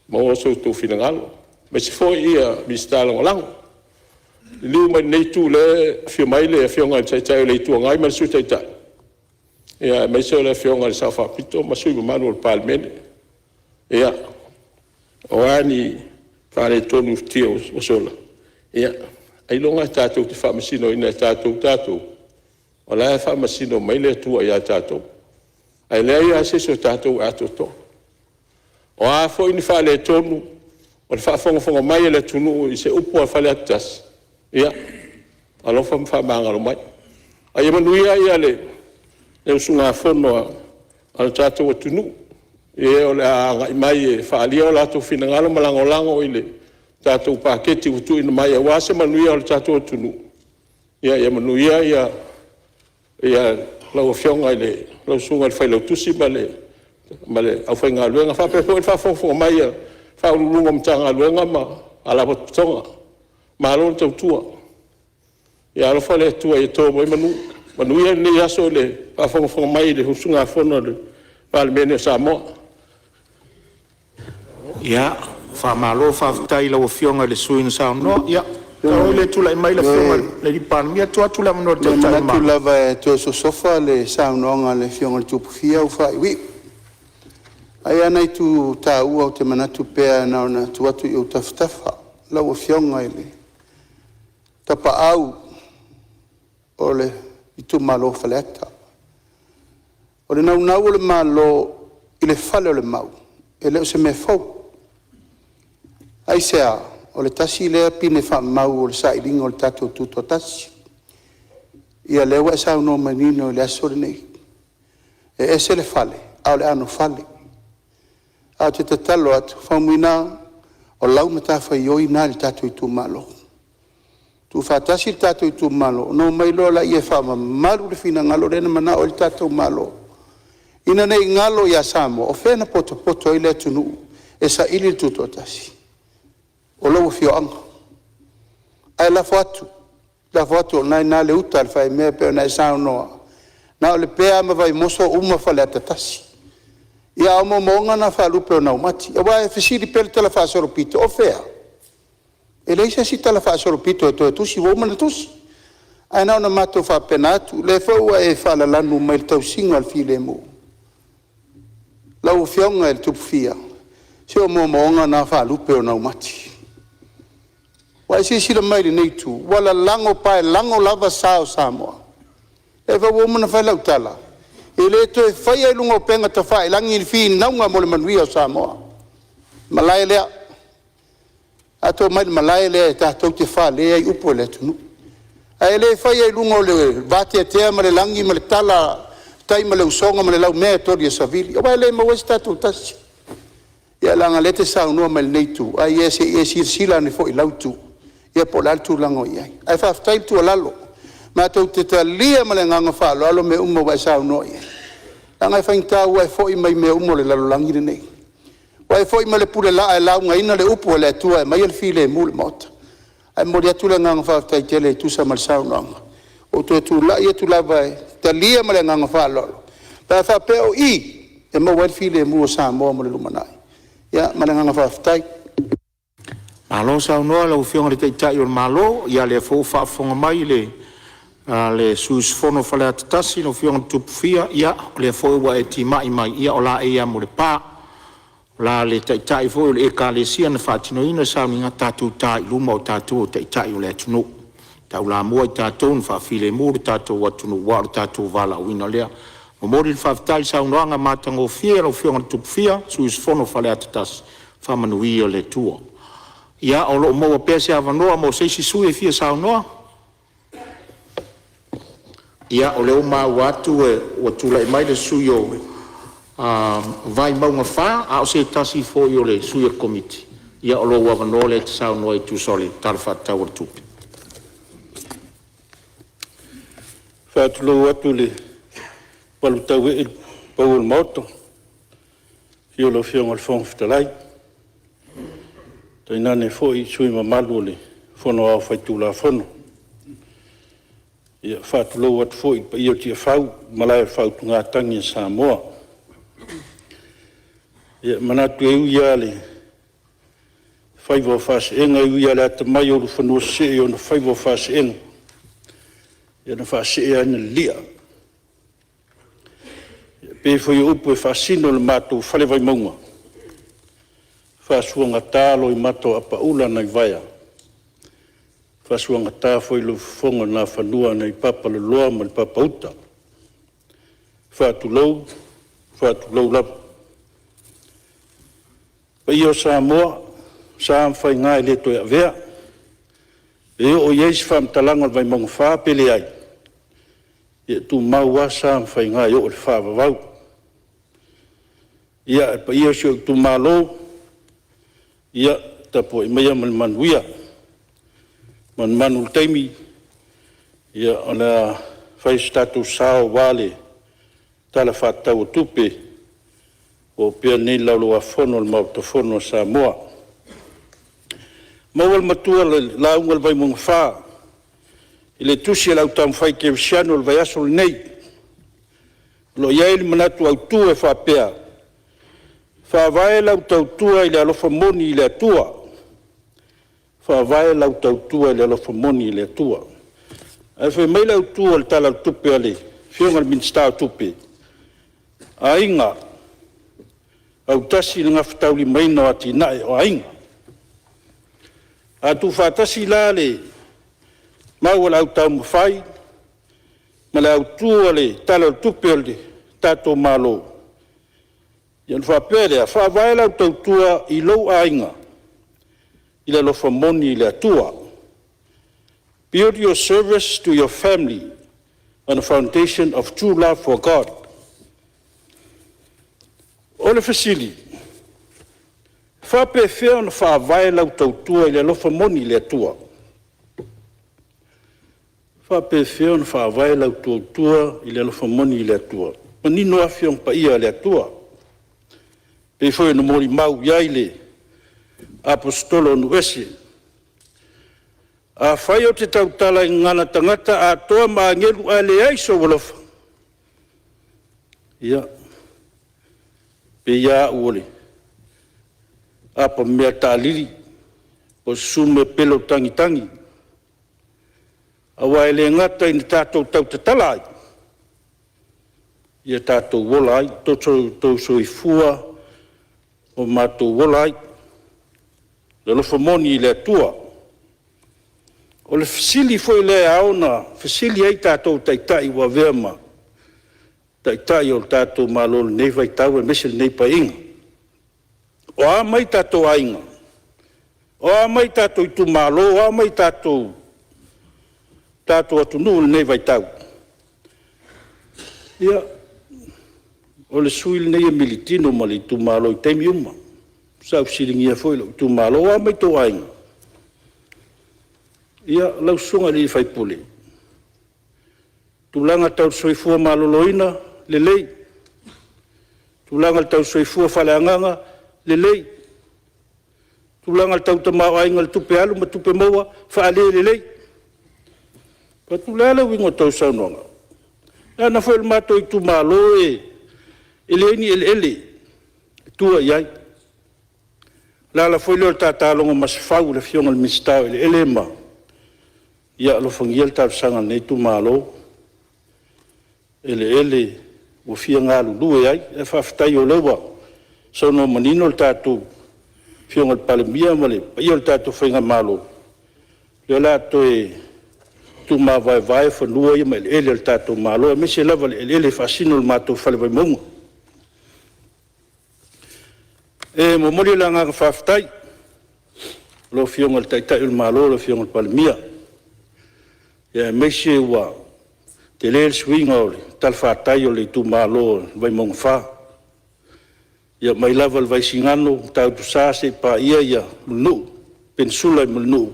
maua so outou finagalo, aemaise foi Minisita Lagolago. Liliu mai i lenei Itu o lea e afio mai le Afioga i le Taitai o le Itu Agai ma le Sui Taitai, aemaise o le Afioga i le Sao Faapito ma sui usufono mamalu o le Palemene. Ia, o a ni faaletonu i futia ua sola, ia ailoga tatou te faamasinoina e tatou tatou, o la e faamasino mai le Atua ia tatou. Ae leai lava se isi o tatou e atoatoa. O a foi ni faaletonu o le faafogafoga mai a le atunuu i se upu a Faleata 1, ia alofa ma faamagalo mai. Ae ia manuia le usugafono a le tatou atunuu i e o le a agai mai e faaalia o latou finagalo ma lagolago i le tatou Paketi ua tuuina mai aua se manuia o le tatou atunuu. Ia manuia lau Afioga i lau Susuga i le Failautusi ma le aufaigaluega, faapea foi le faafogafoga mai a Ofisa Sili o Pulega o Matagaluega ma Faalapotopotoga. Malo le tautua. Ia alofa le Atua ia to mai manu. Manuia lenei aso i le faafogafoga mai i le usugafono a le Palemene o Samoa. Ia, faamalo faafetai i lau Afioga i le sui usufono na saunoa. Ia, talu ai o lea e tulai mai le Afioga i le Palemia, tuu atu le avanoa i le Taitai o le Malo. E manatu lava e toe sosofa le saunoaga a le Afioga i le Tupufia ua faaiuiu. Ae i ai lava nai itu taua ou te manatu pea na ona tuu atu i ou tafatafa, lau Afioga i le Tapaau o le itumalo o Faleata. O le naunau o le Malo i le fale o le Mau, e le o se mea fou. Aisea? o le tasi lea pine faamau o le sailiga o le tatou Tutoatasi. Ia o lea ua e saunoa manino i le aso lenei, e ese le fale, a o le anofale. Ae ou te tatalo atu, Faumuina, o lau matafaioi lena i le tatou itumalo. Tuufaatasi le tatou itumalo, ona omai loa lea e faamamalu le finagalo lea na manao i ai le tatou Malo, ina ne i galo ia Samoa, o fea na potopoto ai le atunuu e saili le tutoatasi? O lou afioaga. Ae lafo atu, lafo atu o lena e i ina le uta a le faimea e pei ona e saunoa, na o Lepea ma Vaimoso uma Faleata 1. Ia a o moomooga na faalupe o naumati. Aua e fesili pea le talafaasolopito, o fea? E leai se isi talafaasolopito e toe tusi, ua uma ona tusi. Ae na ona matou faapena atu, o lea foi ua e faalalanu mai i le tausiga o le filemu. Lau Afioga i le Tupufia, se o moomooga na faalupe o naumati. Ua e silasila mai i lenei itu, ua lalago paelago lava sa o Samoa. O lea foi ua uma ona fai lau tala, e le toe faia i luga o upega tafailagi ni finauga mo le manuia o Samoa. O le malae lea. Tatou omai i le malae lea tatou te fale ai upu o le atunuu. Ae le faia i luga o le vateatea ma le lagi ma le tala a le tai ma le usoga ma le laumea e toli e savili, aua e le maua ai so tatou tasi. Ia leaga o lea e te saunoa mai i lenei itu, ae se i e silasila ane foi i lau itu po o le a le tulaga o i ai. Ae faafetai le tuualalo, matou te talia ma le agaga faaaloalo mea uma ua e saunoa i ai, leaga e faigata ua e foi mai mea uma o le lalolagi lenei, ua e foi ma le pulelaa e laugaina le upu a le Atua e aumaia le filemu i le Maota. Ae momoli atu le agaga faafetai tele e tusa ma le saunoaga. Ua ou toe tulai atu lava e talia ma le agaga faaaloalo, pe a faapea o i e maua ai le filemu o Samoa mo le lumanai. Ia ma le agaga faafetai. Malo saunoa i lau Afioga i le Taitai o le Malo, o lea foi ua faafofoga mai le sui usufono mo Faleata 1, lau Afioga Tupufia, ia o lea foi ua e timai mai, ia o laei lava ma le pa. O le Taitai foi o le Ekalesia na faatinoina le sauniga, tatou ta i luma o tatou o Taitai o le atunuu, e taulamua i tatou ona faafilemu le tatou atunuu aua o le tatou valaauina lea. E momoli le faafetai i le saunoaga matagofie a lau Afioga i le Tupufia, le sui usufono mo Faleata 1, faamanuia le Atua. Ia, o lo o maua pea se avanoa mo se isi sui usufono e fia saunoa. Ia, o lea ua maua atu ua tulai mai le sui usufono mo Vaimauga 4, a o se tasi foi o sui o le Komiti. Ia o lou avanoa lea e te saunoa ai e tusa o le Tala Faatatau o le Tupe. E faatulou atu i le malutauee i le pau o le Maota, i le afio o lau Afioga i le Fofoga Fetalai, tainane foi sui usufono mamalu o le Fono Aoao Faitulafono. E faatulou atu foi i le paia o Tiafau o le Malae o le Faautugatagi a Samoa. E manatu e ui lava i le faiva o faasee, e ui lava i le atamai o ulufanua-sesee i ona faiva o faasee, ia na faasee lava ina lilia. E pei foi o upu e faasino i le matou fale Vaimauga, faasuagata loimata o apaula nai vaea, faasuagata foi lou fofoga o Nafanua nai Papaloloa ma le Papauta. Faatulou, faatulou lava. O paia o Samoa, o sa ma faiga e le toe avea, pe oo i ai se faamatalaga a le Vaimauga 4 pe leai, ia e tumau lava sa ma faiga e oo i le faavavau. Ia, le paia o si ou itumalo, ia tapuai maia ma le manuia. E manumanu i le taimi o le a fai so tatou sao aua le Tala Faatatau o Tupe ua opea nei i le Laulau-a-Fono a le Maota Fono o Samoa. Ua maua le matua i le lauga a le Vaimauga 4 i le tusi a le Au Taumafai Kerisiano i le vaiaso lenei, o lo o i ai le manatu autu e faapea; faavae lau tautua i le alofa moni i le Atua. Faavae lau tautua i le alofa moni i le Atua. Ae fai mai le autu o le Tala o le Tupe a le Afioga i le Minisita o Tupe, aiga, autasi i le gafataulimaina o atinae o aiga. A tuufaatasi la le mau a le Au Taumafai ma le autu o le Tala o le Tupe a le tatou Malo, ia ona faapea lea, faavae lau tautua i lou aiga i le alofa moni i le Atua. Build your service to your family on a foundation of true love for God. O le fesili; e faapefea ona faavae lau tautua i le alofa moni i le Atua? E faapefea ona faavae lau tautua i le alofa moni i le Atua? E manino Afioga Paia a le Atua e pei foi ona molimau i ai le Aposetolo o nuuese, “Afai ou te tautala i gagana tagata atoa ma agelu ae leai sou alofa, ia, e pei lava au o le apamea taalili po o se susunume pelo tagitagi.” Aua e le gata ina tatou tautatala ai, ia tatou ola ai, lo outou soifua ma matou ola ai i le alofa moni i le Atua. O le fesili foi lea e ao ona fesili ai tatou o Taitai ua avea ma Taitai o le tatou Malo i lenei vaitau aemaise lenei Paeaiga. O a mai tatou aiga? O a mai tatou itumalo? O a mai tatou atunuu i lenei vaitau? Ia, o le sui usufono lenei e militino ma le itumalo i taimi uma. Sa ou fesiligia foi lou itumalo, o a mai outou aiga? Ia, lau susuga i le sui usufono, tulaga tau le soifua maloloina, lelei. Tulaga tau le soifua faaleagaga, lelei. Tulaga tau le tamaoaiga i tupe alu ma tupe maua, faalelelei. Ou fai atu, o le a le uiga o tou saunoaga? Leaga foi o le matou itumalo e leai ni eleele e tua i ai. O le ala foi lea o le ta logo Masefau i le Afioga i le Minisita o Eleele. Ia alofagia le talosaga a lenei itumalo, o eleele ua fia galulue ai. Ae faafetai o lea ua saunoa manino le tatou Afioga i le Palemia ma le paia o le tatou faigamalo, o lea o le a toe tuumavaevae fanua ia ma eleele o le tatou Malo, aemaise lava le eleele e faasino i le matou Fale Vaimauga. E momoli le agaga faafetai i lau Afioga i le Taitai o le Malo lau Afioga i le Palemia, aemaise ua tele le suiga o le talafatai o le itumalo o Vaimauga 4, ia mai lava i le Vaisigano, Matautusa seia paia Mulinuu, Penisula i Mulinuu,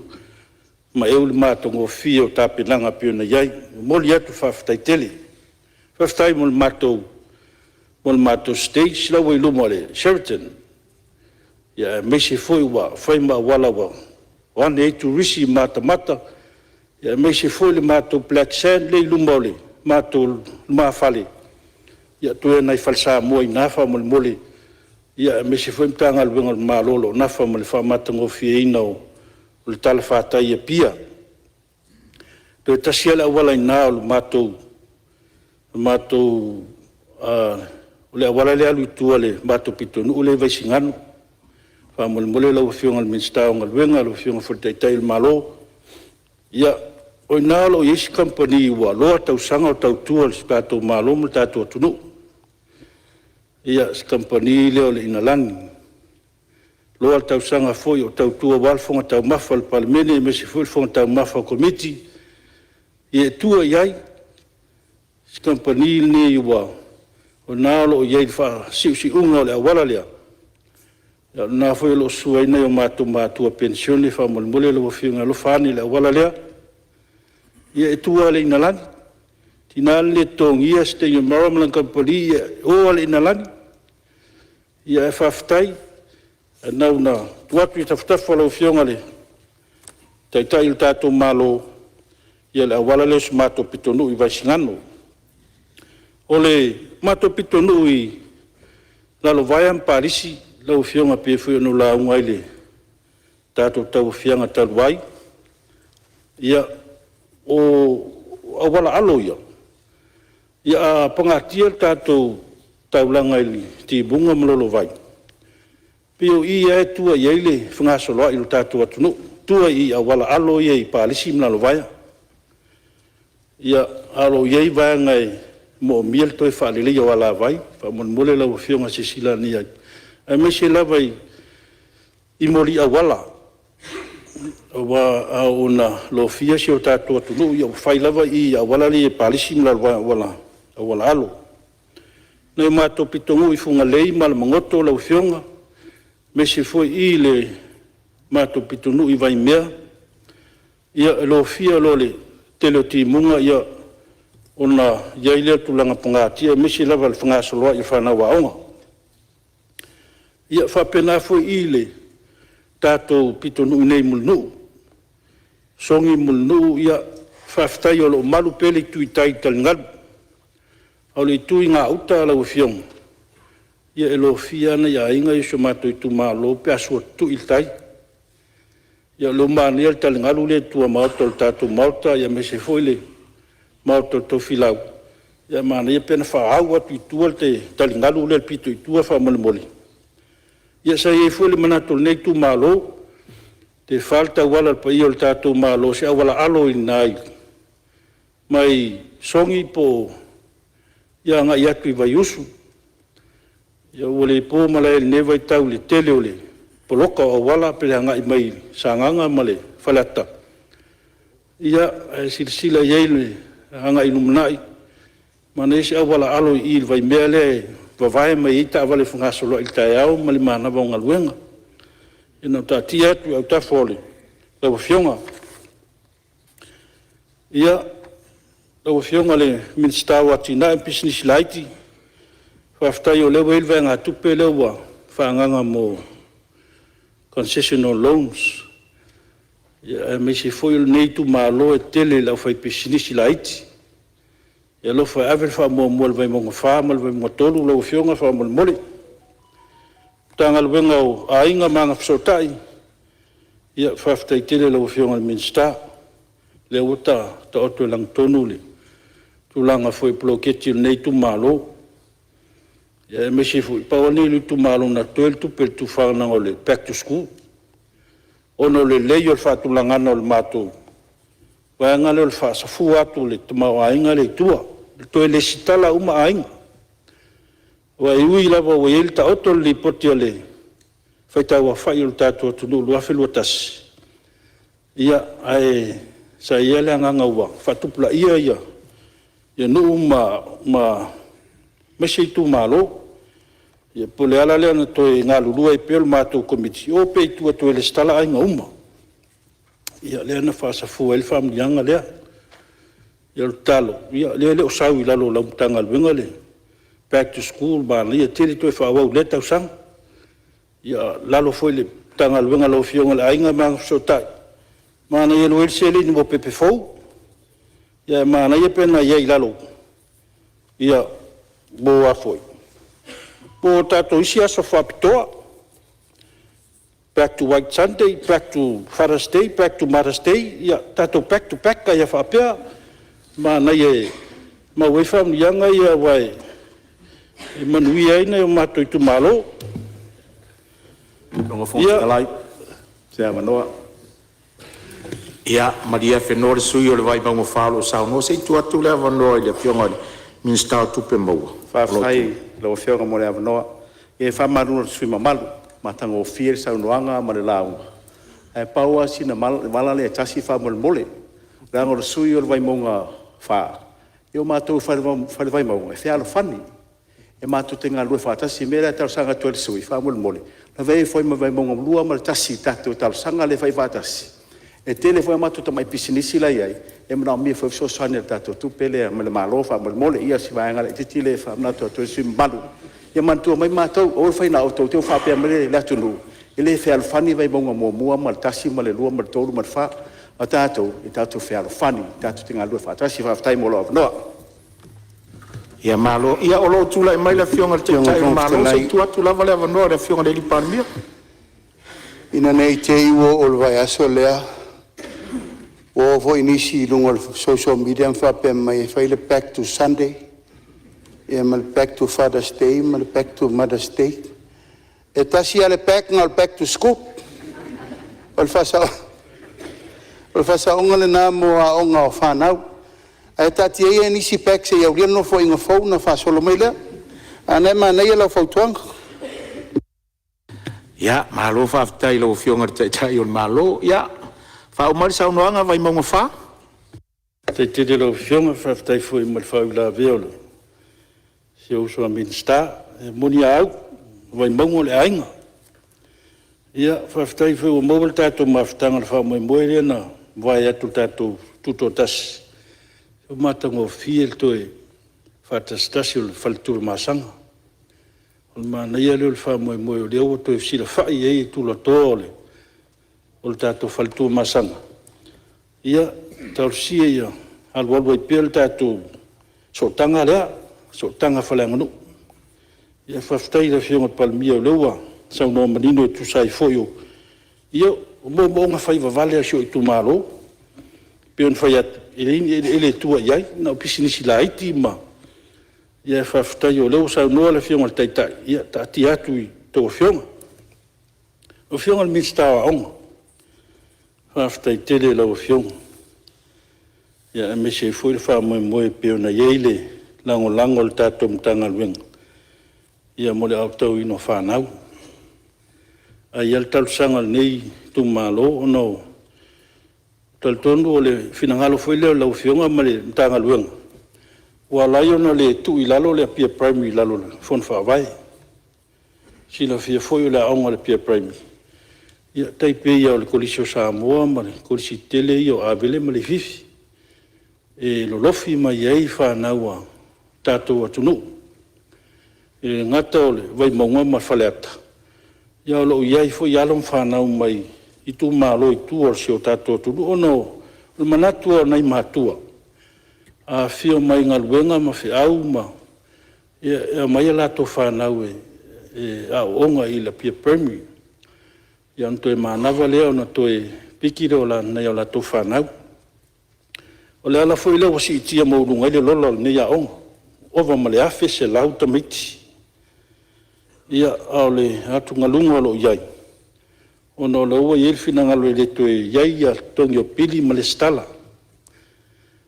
maeu le matagofie o tapenaga e pei ona i ai. E momoli atu le faafetai tele. Faafetai mo le matou stage la ua i luma o le Sheraton, aemaise foi ua fai ma auala ua o ane ai turisi matamata, aemaise foi le matou black sand lea e i luma o le matou lumafale, ia toe o nai fale Samoa i ina faamolemole, aemaise foi o Matagaluega a le Malo o lo o nafa ma le faamatagofieina o le talafatai i Apia. Toe tasi lava le auala i ina o le auala lea e alu i tua i le matou pitonuu lea i Vaisigano. Faamolemole lau Afioga i le Minisita o Galuega, lau Afioga foi i le Taitai o le Malo, ia, o i ina o lo o i ai se kamupani ua loa tausaga o tautua i le tatou Malo ma le tatou atunuu, se kamupani lea o le Inalani. Loa tausaga foi o tautua aua le fofoga taumafa o le Palemene aemaise foi le fofoga taumafa o Komiti. Ia e tua i ai si kamupani lenei o lena o lo o i ai i le faasiusiuga o le auala lea, o lena foi o lo o susu ai nai o matou matua penisione. Faamolemole lau Afioga e alofa ane i le auala lea. Ia e tua lava i le Inalani, e tiga ona le totogia Sitegi Omara ma lana kamupani, ia e o lava i le Inalani. Ae faafetai, na ona tuu atu i tafatafa o lau Afioga i le Taitai o le tatou Malo le auala lea o si o matou pitonuu i Vaisigano. O le matou pitonuu i Lalovaea ma Palisi lau Afioga pei foi ona ou lauga ai i le tatou tauaofiaga talu ai, ia, o auala alo ia, a pagatia le tatou taulaga i Timuga ma Lolova, pei o i lava e tua i ai le fegasoloai o le tatou atunuu, tua i auala alo ia i Palisi ma Lalovaea. Ia, ae o lo o i ai vaega e moomia le toe faaleleia o alavai. Faamolemole lau Afioga silasila ane i ai, aemaise lava i moli auala. Aua a oo ina lofia si o tatou atunuu, ia ua fai lava i auala ia i Palisi ma le auala alo. Nai o matou pitonuu i Fugalei ma Alamagoto lau Afioga, aemaise foi i le matou pitonuu i Vaimea, ia e lofia loa i le tele o timuga ona i ai lea o le tulaga pagatia, aemaise lava o le fegasoloai o fanau aoga. Ia, e faapena foi i le tatou pitonuu nei i Mulinuu, Sogi ma Mulinuu, ia faafetai o lo o malu pea le itu i tai i taligalu. A o le itu i gauta lau Afioga, ia e lofia lava nai aiga ia o si o matou itumalo pe a sua tutui le tai. Ia o lea ua manaia le taligalu lea i tuamaota o le tatou maota aemaise foi le maota o Tofilau, ae manaia pe ana faaau atu i tua le taligalu lea i le pito i tua faamolemole. Ia sa i ai foi le manatu o lenei itumalo, pe fa le tauala i le paia o le tatou Malo, i se auala alo i ina mai Sogi agai atu i Vaiusu. Ia ua le po malae i lenei vaitau i le tele o le poloka o auala pe a agai mai Sagaga ma Faleata, ia, ae silasila i ai i le agai i le lumanai, manaia se auala alo i i le vaimea lea e vavae mai ai taavale fegasoloai i le taeao ma le manava o galuega. Ia na ona taatia atu i autafa o lau Afioga. Ia, lau Afioga i le Minisita o Atinae ma Pisinisi Laiti, faafetai o lea ua i ai le vaegatupe lea ua faaagaaga mo concessional loans, aemaise foi o lenei itumalo e tele i le aufaipisinisi laiti. Ia alofa e ave le faamuamua i le Vaimauga 4 ma le Vaimauga 3 lau Afioga faamolemole. Le Matagaluega o Aiga ma Agafesootai, ia faafetai tele i lau Afioga i le Minisita, o lea ua taoto i lagatonu le tulaga foi o poloketi a lenei itumalo, aemaise foi, pau lava lenei o le itumalo na totoe le tupe i le tufaina o le back to school, ona o le lelei o le faatulagaga o le matou vaega lea o le faasafua atu o le tamaoaiga lea i tua, e toe resitala uma aiga. Aua e ui lava ua taoto le lipoti a le faitauaofai o le tatou atunuu 2021, ae sa i ai lava le agaga ua faatupulaia nuu aemaise itumalo. Ia pei o le ala lea na toe galulue ai pea le matou Komiti, e o pea i tua e toe resitala aiga uma. Ia lea na faasafua ai le faamanuiaga lea. Ia o le tatalo, o lea e le o sau i lalo o lau Matagaluega le back to school, manaia tele le toe faaauau i lea tausaga. Ia, i lalo foi o le Matagaluega a lau Afioga i le Aiga ma Agafesootai, manaia o lea ua i ai le seleni mo pepe fou, ae manaia pe ana i ai i lalo mo tatou isi aso faapitoa, back to white Sunday, back to Father's Day, back to Mother's Day, ia tatou back to back ai lava faapea. Manaia e maua ai faamanuiaga ia aua e manuia ai nai o matou itumalo. Lau Afioga i le Fofoga Fetalai mo se avanoa. Ia malie afenoa le sui usufono mo Vaimauga 4 o lo o saunoa, se i tuu atu le avanoa i le Afioga i le Minisita o Tupe Maua. Faafetai i lau Afioga mo le avanoa. E faamalulu atu i le sui usufono mamalu, matagofie le saunoaga ma le lauga, ae pau lava sina vala lea e tasi faamolemole, leaga o le sui usufono o le Vaimauga 4, ia o matou i le Fale Vaimauga e fealofani, e matou te galulue faatasi. O le mea lea e talosaga atu ai i le sui usufono faamolemole, lavea ifo ai ma Vaimauga 2 ma le 1 i le tatou talosaga lea e fai faatasi. E tele foi a matou tamai pisinisi la e i ai e manaomia foi le fesoasoani i le tatou tupe lea mai le Malo faamolemole. Ia o si vaega laitiiti lea e faamanatu atu ai i le sui usufono mamalu, ia manatua mai matou, aua le fai na o outou, te i ua faapea mai le atunuu e le fealofani Vaimauga 1 ma le 1 ma le 2 ma le 3 ma le 4. A o tatou, e tatou te fealofani, tatou te galulue faatasi. Faafetai mo lou avanoa. Ia malo. Ia o lo o tulai mai le Afioga i le Taitai o le Malo, se i tuu atu lava le avanoa i le Afioga i le Palemia. Ina ne i te i ua oo i le vaiaso lea, ua oo foi nisi i luga o le social media ma faapea mai e fai le back to Sunday ma le back to Father's Day ma le back to Mother's Day. E tasi lava le back na o le back to school. O le faasaoga lena mo aoga o fanau. Ae taatia ia nisi back se i aulia le Nofoaiga fou ona faasolo mai lea. A o lena e manaia lau fautuaga. Ia, malo faafetai i lau Afioga i le Taitai o le Malo. Ia, Faauma mai le saunoaga Vaimauga 4. Faafetai tele i lau Afioga, faafetai foi mo le faauilavea a si ou uso a Minisita. E moni a au, o Vaimauga o le aiga. Faafetai foi ua maua le tatou mafutaga i le faamoemoe lea na mavae atu i le tatou Tutoatasi, ua matagofie le toe faatasitasi o le fale Tuamasaga. O le manaia lea o le faamoemoe o lea ua toe fesilafai ai tulatoa o le tatou fale Tuamasaga. Ia talosia ia alualu ai pea le tatou sootaga lea, le sootaga faaleaganuu. Faafetai i le Afioga i le Palemia o lea ua saunoa manino e tusa ai foi o moomooga fai vavale o si ou itumalo. E pei ona fai atu, e leai ni eleele e tua i ai, na o pisinisi laiti ma… Ae faafetai o lea ua saunoa le Afioga i le Taitai, ia taatia atu i a outou Afioga. Lau Afioga i le Minisita o Aoga, faafetai tele i lau Afioga, aemaise ai foi le faamoemoe e pei ona i ai le lagolago a le tatou Matagaluega mo le aotauina o fanau. Ae i ai lava le talosaga a lenei itumalo, ona e talitonu o le finagalo foi lea o lau Afioga ma le Matagaluega ua ala ai ona le tuu i lalo le Apia Primary i lalo o le Fono Faavae. E silafia foi o le aoga a le Apia Primary, e tai pei lava o le Kolisi o Samoa ma Kolisi tetele ia o Avele ma Leififi, e lolofi mai ai fanau a le tatou atunuu. E le gata o le Vaimauga ma Faleata, ae o lo o i ai foi alo ma fanau mai itumalo i tua o si o tatou atunuu. Ona o le manatu lava o nai matua, a afio mai galuega ma feau e aumai a latou fanau e aooga i Apia Primary, ona toe manava lea ona toe piki lea o nai a latou fanau. O le ala foi lea ua siitia maualuga ai le lola o lenei aoga, ua ova ma le 1,100 tamaiti. Ia, a o le atugaluga o lo o i ai, ona o lea ua i ai le finagalo e le toe i ai le totogi o pili ma resitala.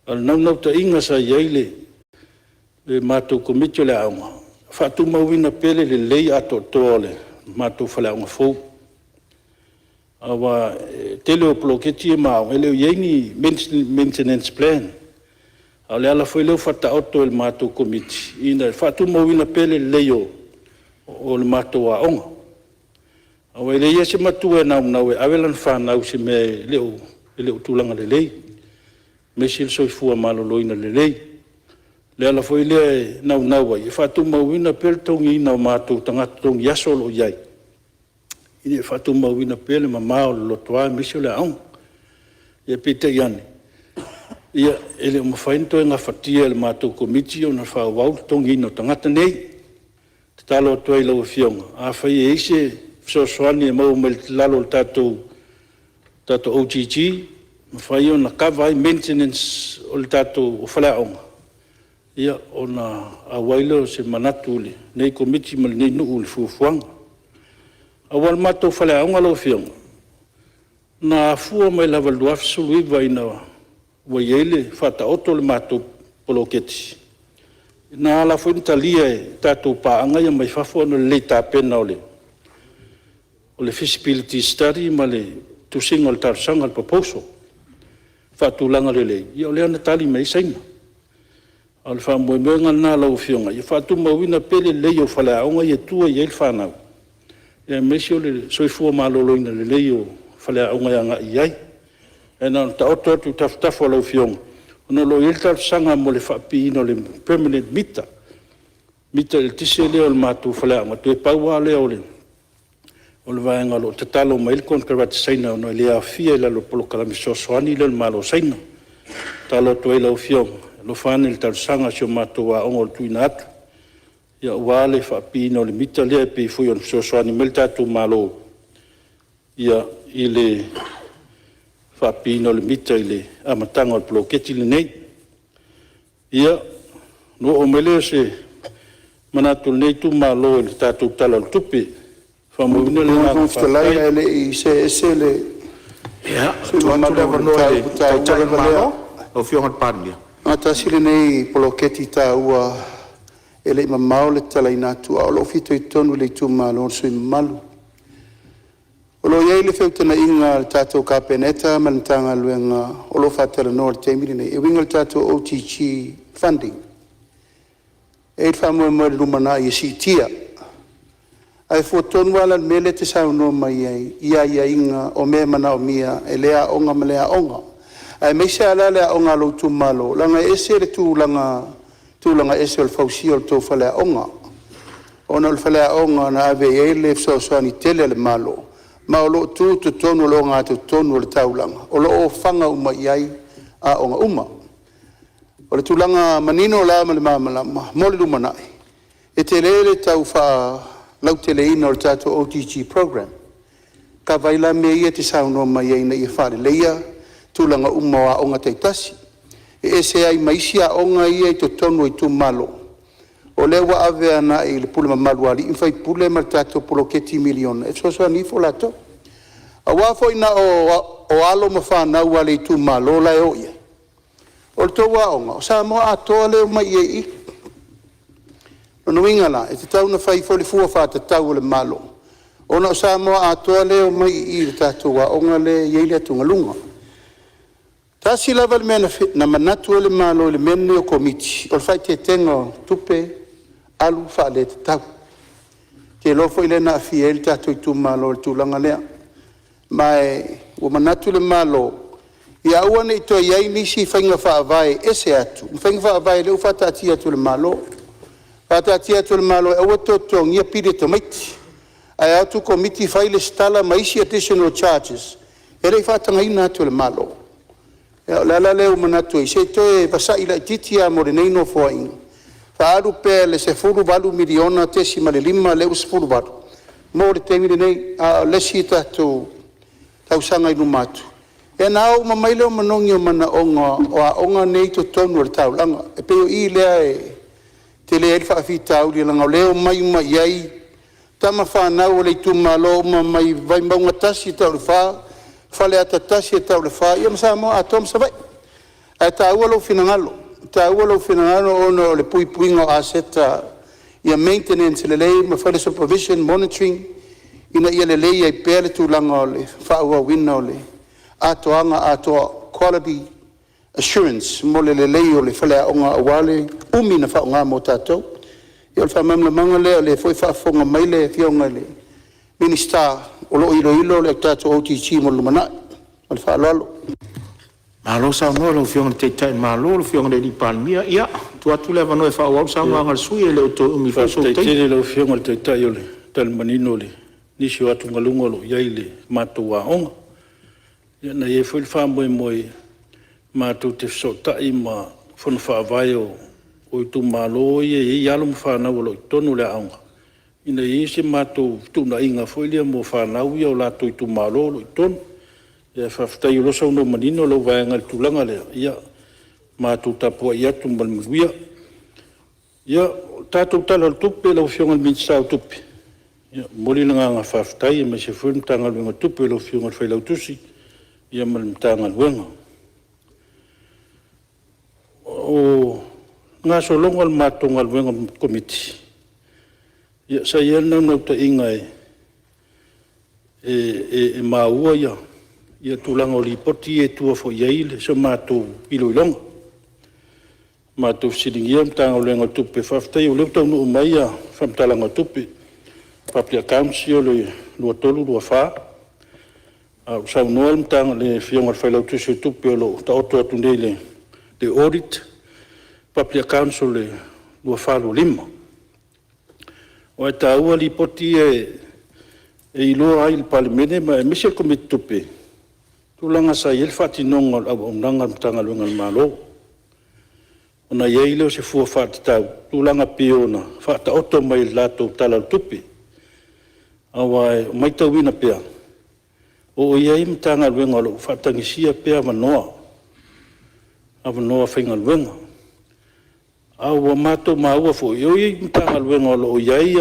A o le naunautaiga sa i ai le matou Komiti o le aoga, ia faatumauina pea le lelei atoatoa o le matou faleaoga fou. Aua o le tele o poloketi ia ma aoga, e le o i ai ni maintenance plan. A o le ala foi lea ua faataoto e le matou Komiti, ina ia faatumauina pea le lelei o le matou aoga. Aua e leai lava se matua e naunau e ave lana fanau i se mea e le o tulaga lelei, aemaise le soifua maloloina lelei. O le ala foi lea e naunau ai e faatumauina pea le totogiina o matou tagata totogi aso o lo o i ai, ina ia faatumauina pea le mama o le lotoa aemaise o le aoga. Ae peitai ane, e le o mafai ona toe gafatia e le matou Komiti ona faaauau le totogiina o tagata nei. E tatalo atu ai i lau Afioga, afai e i ai se fesoasoani e maua mai lalo o le tatou OGG e mafai ona kava ai maintenance o faleaoga, ia ona auai lea o se manatu o lenei Komiti ma lenei nuu i le fuafuaga. Aua o le matou faleaoga lau Afioga, na afua mai lava i le 2019 ina ua i ai le faataoto o le matou poloketi, na ala foi ona talia e tatou paaga ia mai fafo ona o le lē tapena o le feasibility study ma le tusiga o le talosaga, le proposal faatulaga lelei, ia o lea na tali mai ai Saina. A o le faamoemoega lena lau Afioga, ia faatumauina pea le lelei o faleaoga ia e tua i ai le fanau, aemaise o le soifua maloloina lelei o faleaoga e agai i ai. Ae na ona taoto atu i tafatafa o lau Afioga, ona o lo o i ai le talosaga mo le faapipiina o le permanent meter, mita eletise lea o le matou faleaoga, toe pau lava lea o le vaega o lo o tatalo mai ai le konekarate Saina ona e le aofia i lalo o le polokalame fesoasoani lea a le Malo o Saina. E tatalo atu ai i lau Afioga, alofa ane i le talosaga a si o matou aoga ua tuuina atu aua le faapipiina o le mita lea e pei foi ona fesoasoani mai le tatou Malo i le faapipiina o le mita i le amataga o le poloketi lenei. Ia, ona oo mai lea o se manatu o lenei itumalo i le tatou Tala o le Tupe. E faamauina le Lau agaga Afioga i le Fofoga Fetalai faafetai. ae le i see ese le Ia, sui tuu atu usufono le mamalu i le avanoa i le mataupu Taitai o le taua lea, Malo, lau Afioga i le Palemia. e tasi lenei poloketi taua e le i mamao le tatalaina atu, ae o lo o fitoitonu i le itumalo o le sui usufono mamalu. O lo o i ai le feutagaiga a le tatou Kapeneta ma le Matagaluega o lo o faatalanoa i le taimi lenei e uiga i le tatou OGG funding. E i ai le faamoemoe i le lumanai ia siitia. Ae fua tonu lava la i le mea lea e te saunoa mai ai i aiaiga o mea e manaomia e lea aoga ma lea aoga, aemaise lava la le aoga a lou itumalo, leaga e ese le tulaga ese o le fausia o le tou faleaoga, ona o le faleaoga na ave i ai le fesoasoani tele a le Malo, ma o lo o tu i totonu o le ogatotonu o le taulaga o lo o ofaga uma i ai aoga uma. O le tulaga manino la ma le malamalama mo le lumanai, e tele le tau faalauteleina o le tatou OGG Program, e kava ai la mea ia e te saunoa mai ai ina ia faaleleia tulaga uma o aoga taitasi. E ese ai ma isi aoga ia e i totonu o itumalo, o lea ua ave agai i le pule mamalu a alii ma faipule ma le tatou poloketi miliona e fesoasoani ifo latou. Aua foi na o alo ma fanau a le itumalo la e o i ai, o le tou aoga, o Samoa atoa lea e omai ai i i. O lona uiga la, e tatau ona fai foi le fua faatatau a le Malo, ona o Samoa atoa lea e omai i i i le tatou aoga lea e i ai le atugaluga. Tasi lava le mea na manatu ai le Malo i le mea lenei o Komiti, o le faaeteetega o tupe alu faaletatau. Ou te iloa foi lea na aafia ai le tatou itumalo i le tulaga lea. Ma ua manatu le Malo, ia aua ne i toe i ai nisi faiga faavae ese atu ma faiga faavae o lea ua faataatia atu e le Malo. Faataatia atu e le Malo e aua le toe totogia pili o tamaiti, ae o atu komiti fai lesitala ma isi additional charges e le i faatagaina atu e le Malo. Ia o le ala lea ua manatu ai, se i toe vasai laitiiti lava mo lenei Nofoaiga, faaalu pea i le $18.5 miliona lea ua 18 mo le taimi lenei, a o le isi tatou tausaga i luma atu, ia ona o uma mai lea o manogi o manaoga o aoga nei i totonu o le taulaga. E pei o i lea e tele ai le faafitauli leaga o lea e omai uma i ai tamafanau a le itumalo mai Vaimauga 1 e tau i le 4, Faleata 1 e tau i le 4, ia ma Samoa atoa ma Savaii. Ae taua lou finagalo, e taua lou finagalo ona o le puipuiga o aseta ia maintenance lelei ma fai le supervision, monitoring ina ia lelei ai pea le tulaga o le faaauauina o le atoaga atoa, quality assurance mo le lelei o le faleaoga aua le umi ona faaaoga mo tatou. Ia o le faamalamalamaga lea, o lea foi e faafofoga mai le Afioga i le Minisita o lo o iloilo le tatou OGG mo le lumanai. Ma le faaaloalo. Malo saunoa i lau Afioga i le Taitai o le Malo lau Afioga i le Palemia. Ia, tuu atu le avanoa e faaauau ai le saunoaga a le sui usufono, e le o toe umi foi sou Faafetai taimi. tele i lau Afioga i le Taitai i le tali manino i nisi o atugaluga o lo o i ai i le matou aoga. Ia na i ai foi le faamoemoe matou te fesootai ma fono faavae o itumalo ia e i ai alo ma fanau o lo o i totonu o le aoga, ina ia i ai se matou fetuunaiga foi lea mo fanau ia o latou itumalo o lo o i totonu. Ae faafetai o lea ua saunoa manino lau vaega i le tulaga lea, ia matou tapuai atu ma le manuia. Ia, o le tatou Tala o le Tupe lau Afioga i le Minisita o Tupe, e momoli le agaga faafetai aemaise foi o le Matagaluega o Tupe i lau Afioga i le Failautusi ma le Matagaluega. O le gasologa o le matou galuega Komiti, ia sa i ai le naunautaiga e maua tulaga o Lipoti ia e tua foi i ai sa matou iloiloga. Na matou fesiligia le Matagaluega o Tupe, faafetai o lea ua taunuu mai faamatalaga o tupe, public accounts ia o le 2023/2024, a o saunoa le Afioga i le Failautusi o Tupe o lo o taoto atu nei le audit public accounts o le 2024/2025. Aua e taua Lipoti ia e iloa ai i le Palemene aemaise le Komiti o Tupe tulaga sa i ai le faatinoga o le auaunaga a Matagaluega a le Malo, ona i ai lea o se fua faatatau i tulaga e pei ona faataoto mai i le latou Tala o le Tupe. Aua e matauina pea, o lo o i ai Matagaluega o lo o faatagisia pea avanoa faigaluega. A ua matou maua foi, e i ai Matagaluega o lo o i ai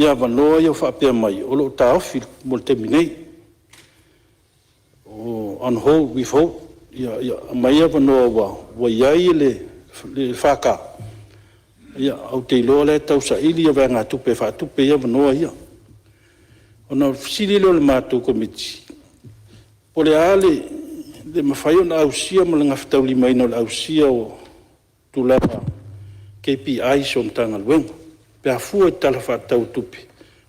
avanoa ia faapea mai o lo o taofi mo le taimi nei, on hold, withhold, ia aumai avanoa ua i ai le FK, ae ou te iloa o la e tausaili vaegatupe e faatupe ai avanoa ia. Ona fesili lea o le matou Komiti, po o le a le mafai ona ausia ma le gafataulimaina o le ausia o tulaga o KPIs o Matagaluega pe a fua i le Tala Faatatau o Tupe,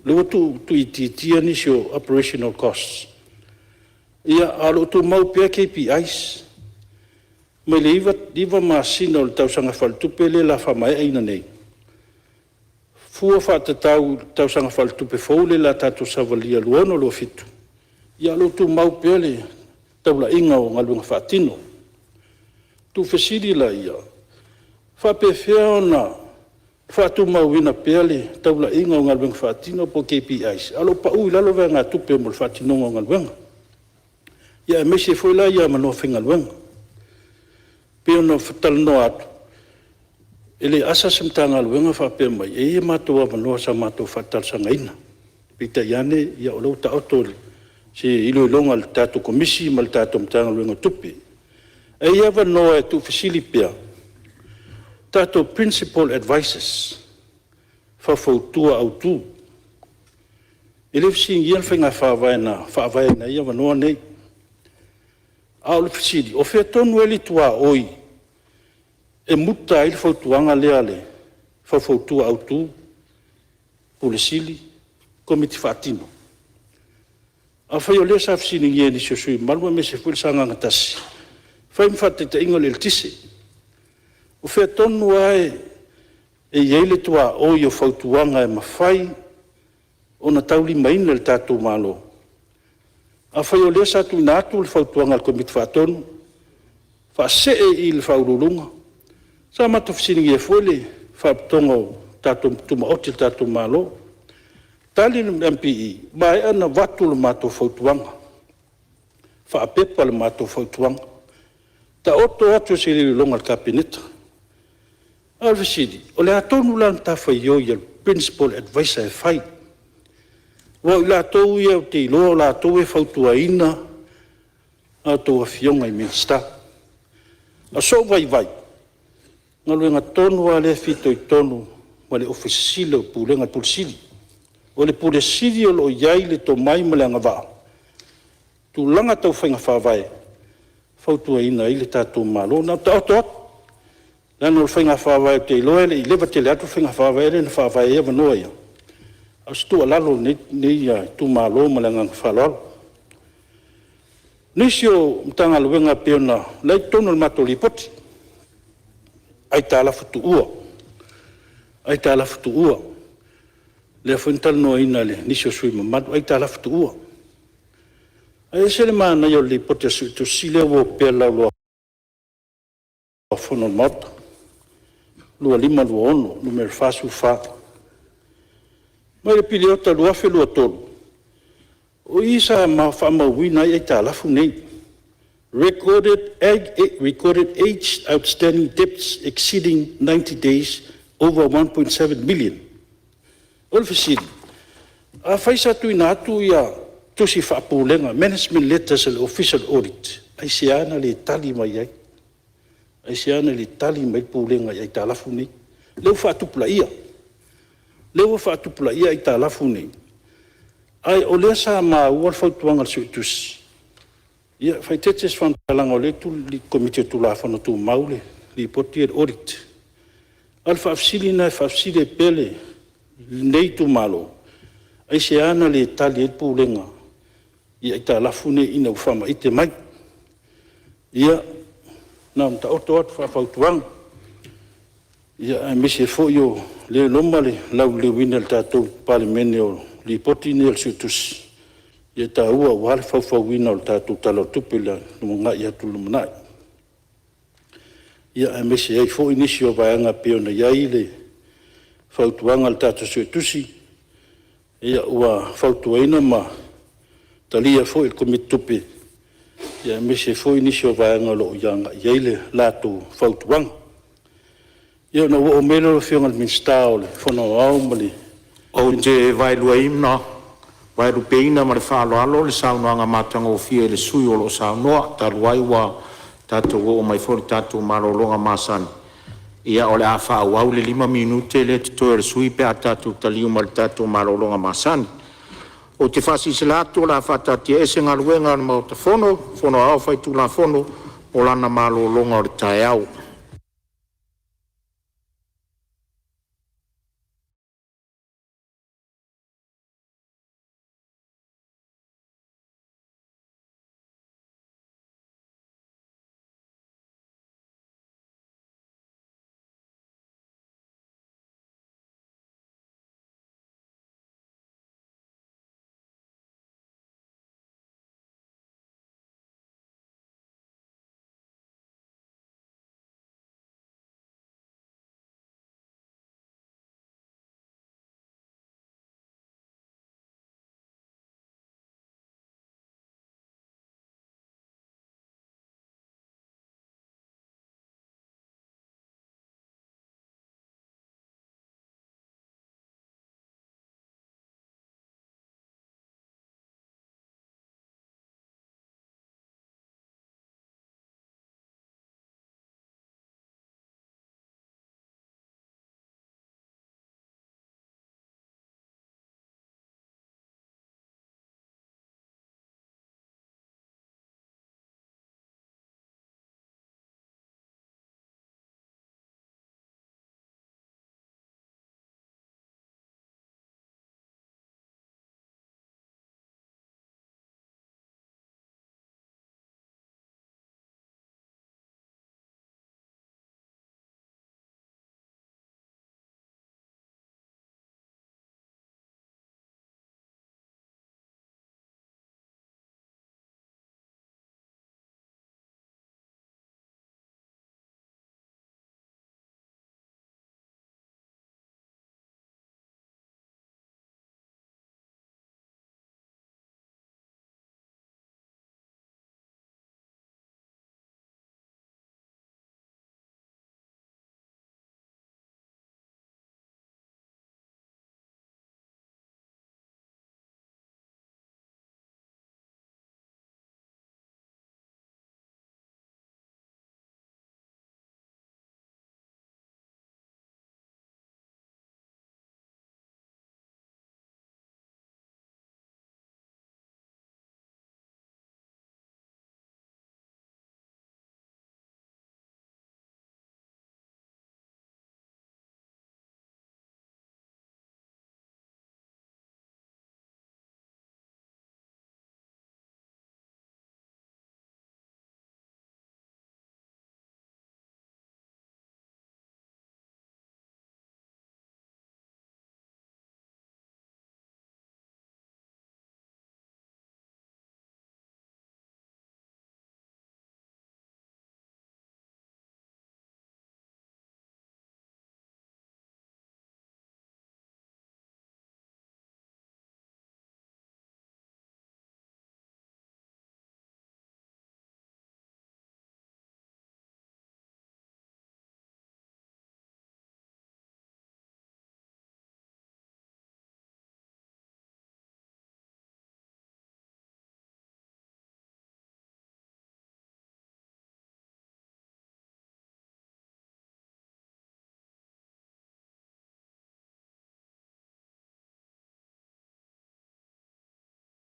lea ua tuuitiitia nisi o operational costs, ae o lo o tumau pea KPIs mai le 9 masina o le tausaga faaletupe lea o le a faamaeaina nei, fua faatatau i le tausaga faaletupe fou lea o le a tatou savalia 2026/2027, ia o lo o tumau pea le taulaiga o galuega faatino. Tuufesili laia, e faapefea ona faatumauina pea le taulaiga o galuega faatino po o KPIs a o lo o pau i lalo vaegatupe mo le faatinoga o galuega, aemaise foi la avanoa faigaluega. E pei ona talanoa atu, e le asa se Matagaluega o faapea mai, e i ai matou avanoa sa matou faatalosagaina. Peitai ane o lea ua taoto se iloiloga a le tatou Komisi ma le tatou Matagaluega o Tupe. Ae i ai avanoa e tuufesili pea tatou principal advisers, faufautua autu. E le i fesiligia le faiga faavae na faavae ai avanoa nei. A o le fesili, o fea tonu e i ai le tuaoi e muta ai le fautuaga lea a le faufautua autu, Ofisa Sili o Pulega, Komiti Faatino? Afai o lea sa fesiligia e nisi o sui usufono mamalu aemaise foi o Sagaga 1, fai ma faataitaiga o le eletise. O fea tonu lava e i ai le tuaoi o fautuaga e mafai ona taulimaina e le tatou Malo? Afai o lea sa tuuina atu le fautuaga a le Komiti Faatonu faasee i le Ofisa Sili o Pulega, sa matou fesiligia foi le Faalapotopotoga Tumaoti a le tatou Malo. Tali le MPE, ua maea ona avatu le matou fautuaga, faapepa le matou fautuaga, taoto atu i se iloiloga a le Kapeneta. A o le fesili, o le a tonu la le matafaioi a le Principal Advisor e fai? Aua o i latou ia ou te iloa o latou e fautuaina a outou Afioga i Minisita. O sou vaivai, o le galuega tonu lava lea e fitoitonu ma le Ofisa Sili o Pulega, le Ofisa Sili. O le Ofisa Sili o lo o i ai le tomai ma le agavaa i tulaga tau faiga faavae e fautuaina ai le tatou Malo. Na ona taoto atu, leaga o le faiga faavae ou te iloa e le i leva tele atu le faiga faavae lea na faavae ai avanoa ia, a o se tuualalo a lenei itumalo ma le agaga faaaloalo. O nisi o Matagaluega e pei ona… o la e i totonu o le matou Lipoti, aitalafu tuua, aitalafu tuua, lea foi na talanoaina e nisi o sui usufono mamalu, aitalafu tuua. Ae ese le manaia o le Lipoti a le Suetusi lea ua opea i le Laulau-a-Fono a le Maota, 2025/2026 Nu.44. Mai le piriota 2023, o i sa faamauina ai aitalafu nei, recorded aged outstanding debts exceeding 90 days over $1.7 million. O le fesili, afai sa tuuina atu tusi faa-Pulega, management letters a le Ofisa o le Audit, aisea na le tali mai ai? Aisea na le tali mai ai le Pulega i aitalafu nei? Lea ua faatupulaia, lea ua faatupulaia aitalafu nei, a o lea sa maua le fautuaga a le Suetusi, ia faaeteete se faamatalaga o lea e i le Komiti o Tulafono Tumau le Lipoti lea o le Audit. A o le faafesili lena e faafesili ai pea lenei itumalo, aisea na le tali ai le Pulega i aitalafu nei ina ua faamaite mai? Ia, na ona taoto atu faafautuaga, aemaise foi o lea e loma le lauliliuina e le tatou Palemene o Lipoti nei a le Suetusi, e taua aua le faufauina o le tatou Tala o le Tupe i le agai atu i le lumanai. Ia, aemaise ai foi nisi o vaega e pei ona i ai le fautuaga a le tatou Suetusi, ua fautuaina ma talia foi e le Komiti Tupe, aemaise foi nisi o vaega o lo o agai i ai le latou fautuaga. Ia ona ou oo mai lea lau Afioga i le Minisita o le Fono Aoao ma le… Ou te vaelupeina ma le faaaloalo le saunoaga matagofie a le sui usufono o lo o saunoa. Talu ai ua tatou oo mai foi i le tatou malologa masani, ia o le a faaauau le 5 minute lea e totoe o le sui usufono pe a tatou taliu mai i le tatou malologa masani. Ou te faasilasila atu o le a faataatiaese Galuega a le Fono Aoao Faitulafono mo lana malologa o le taeao.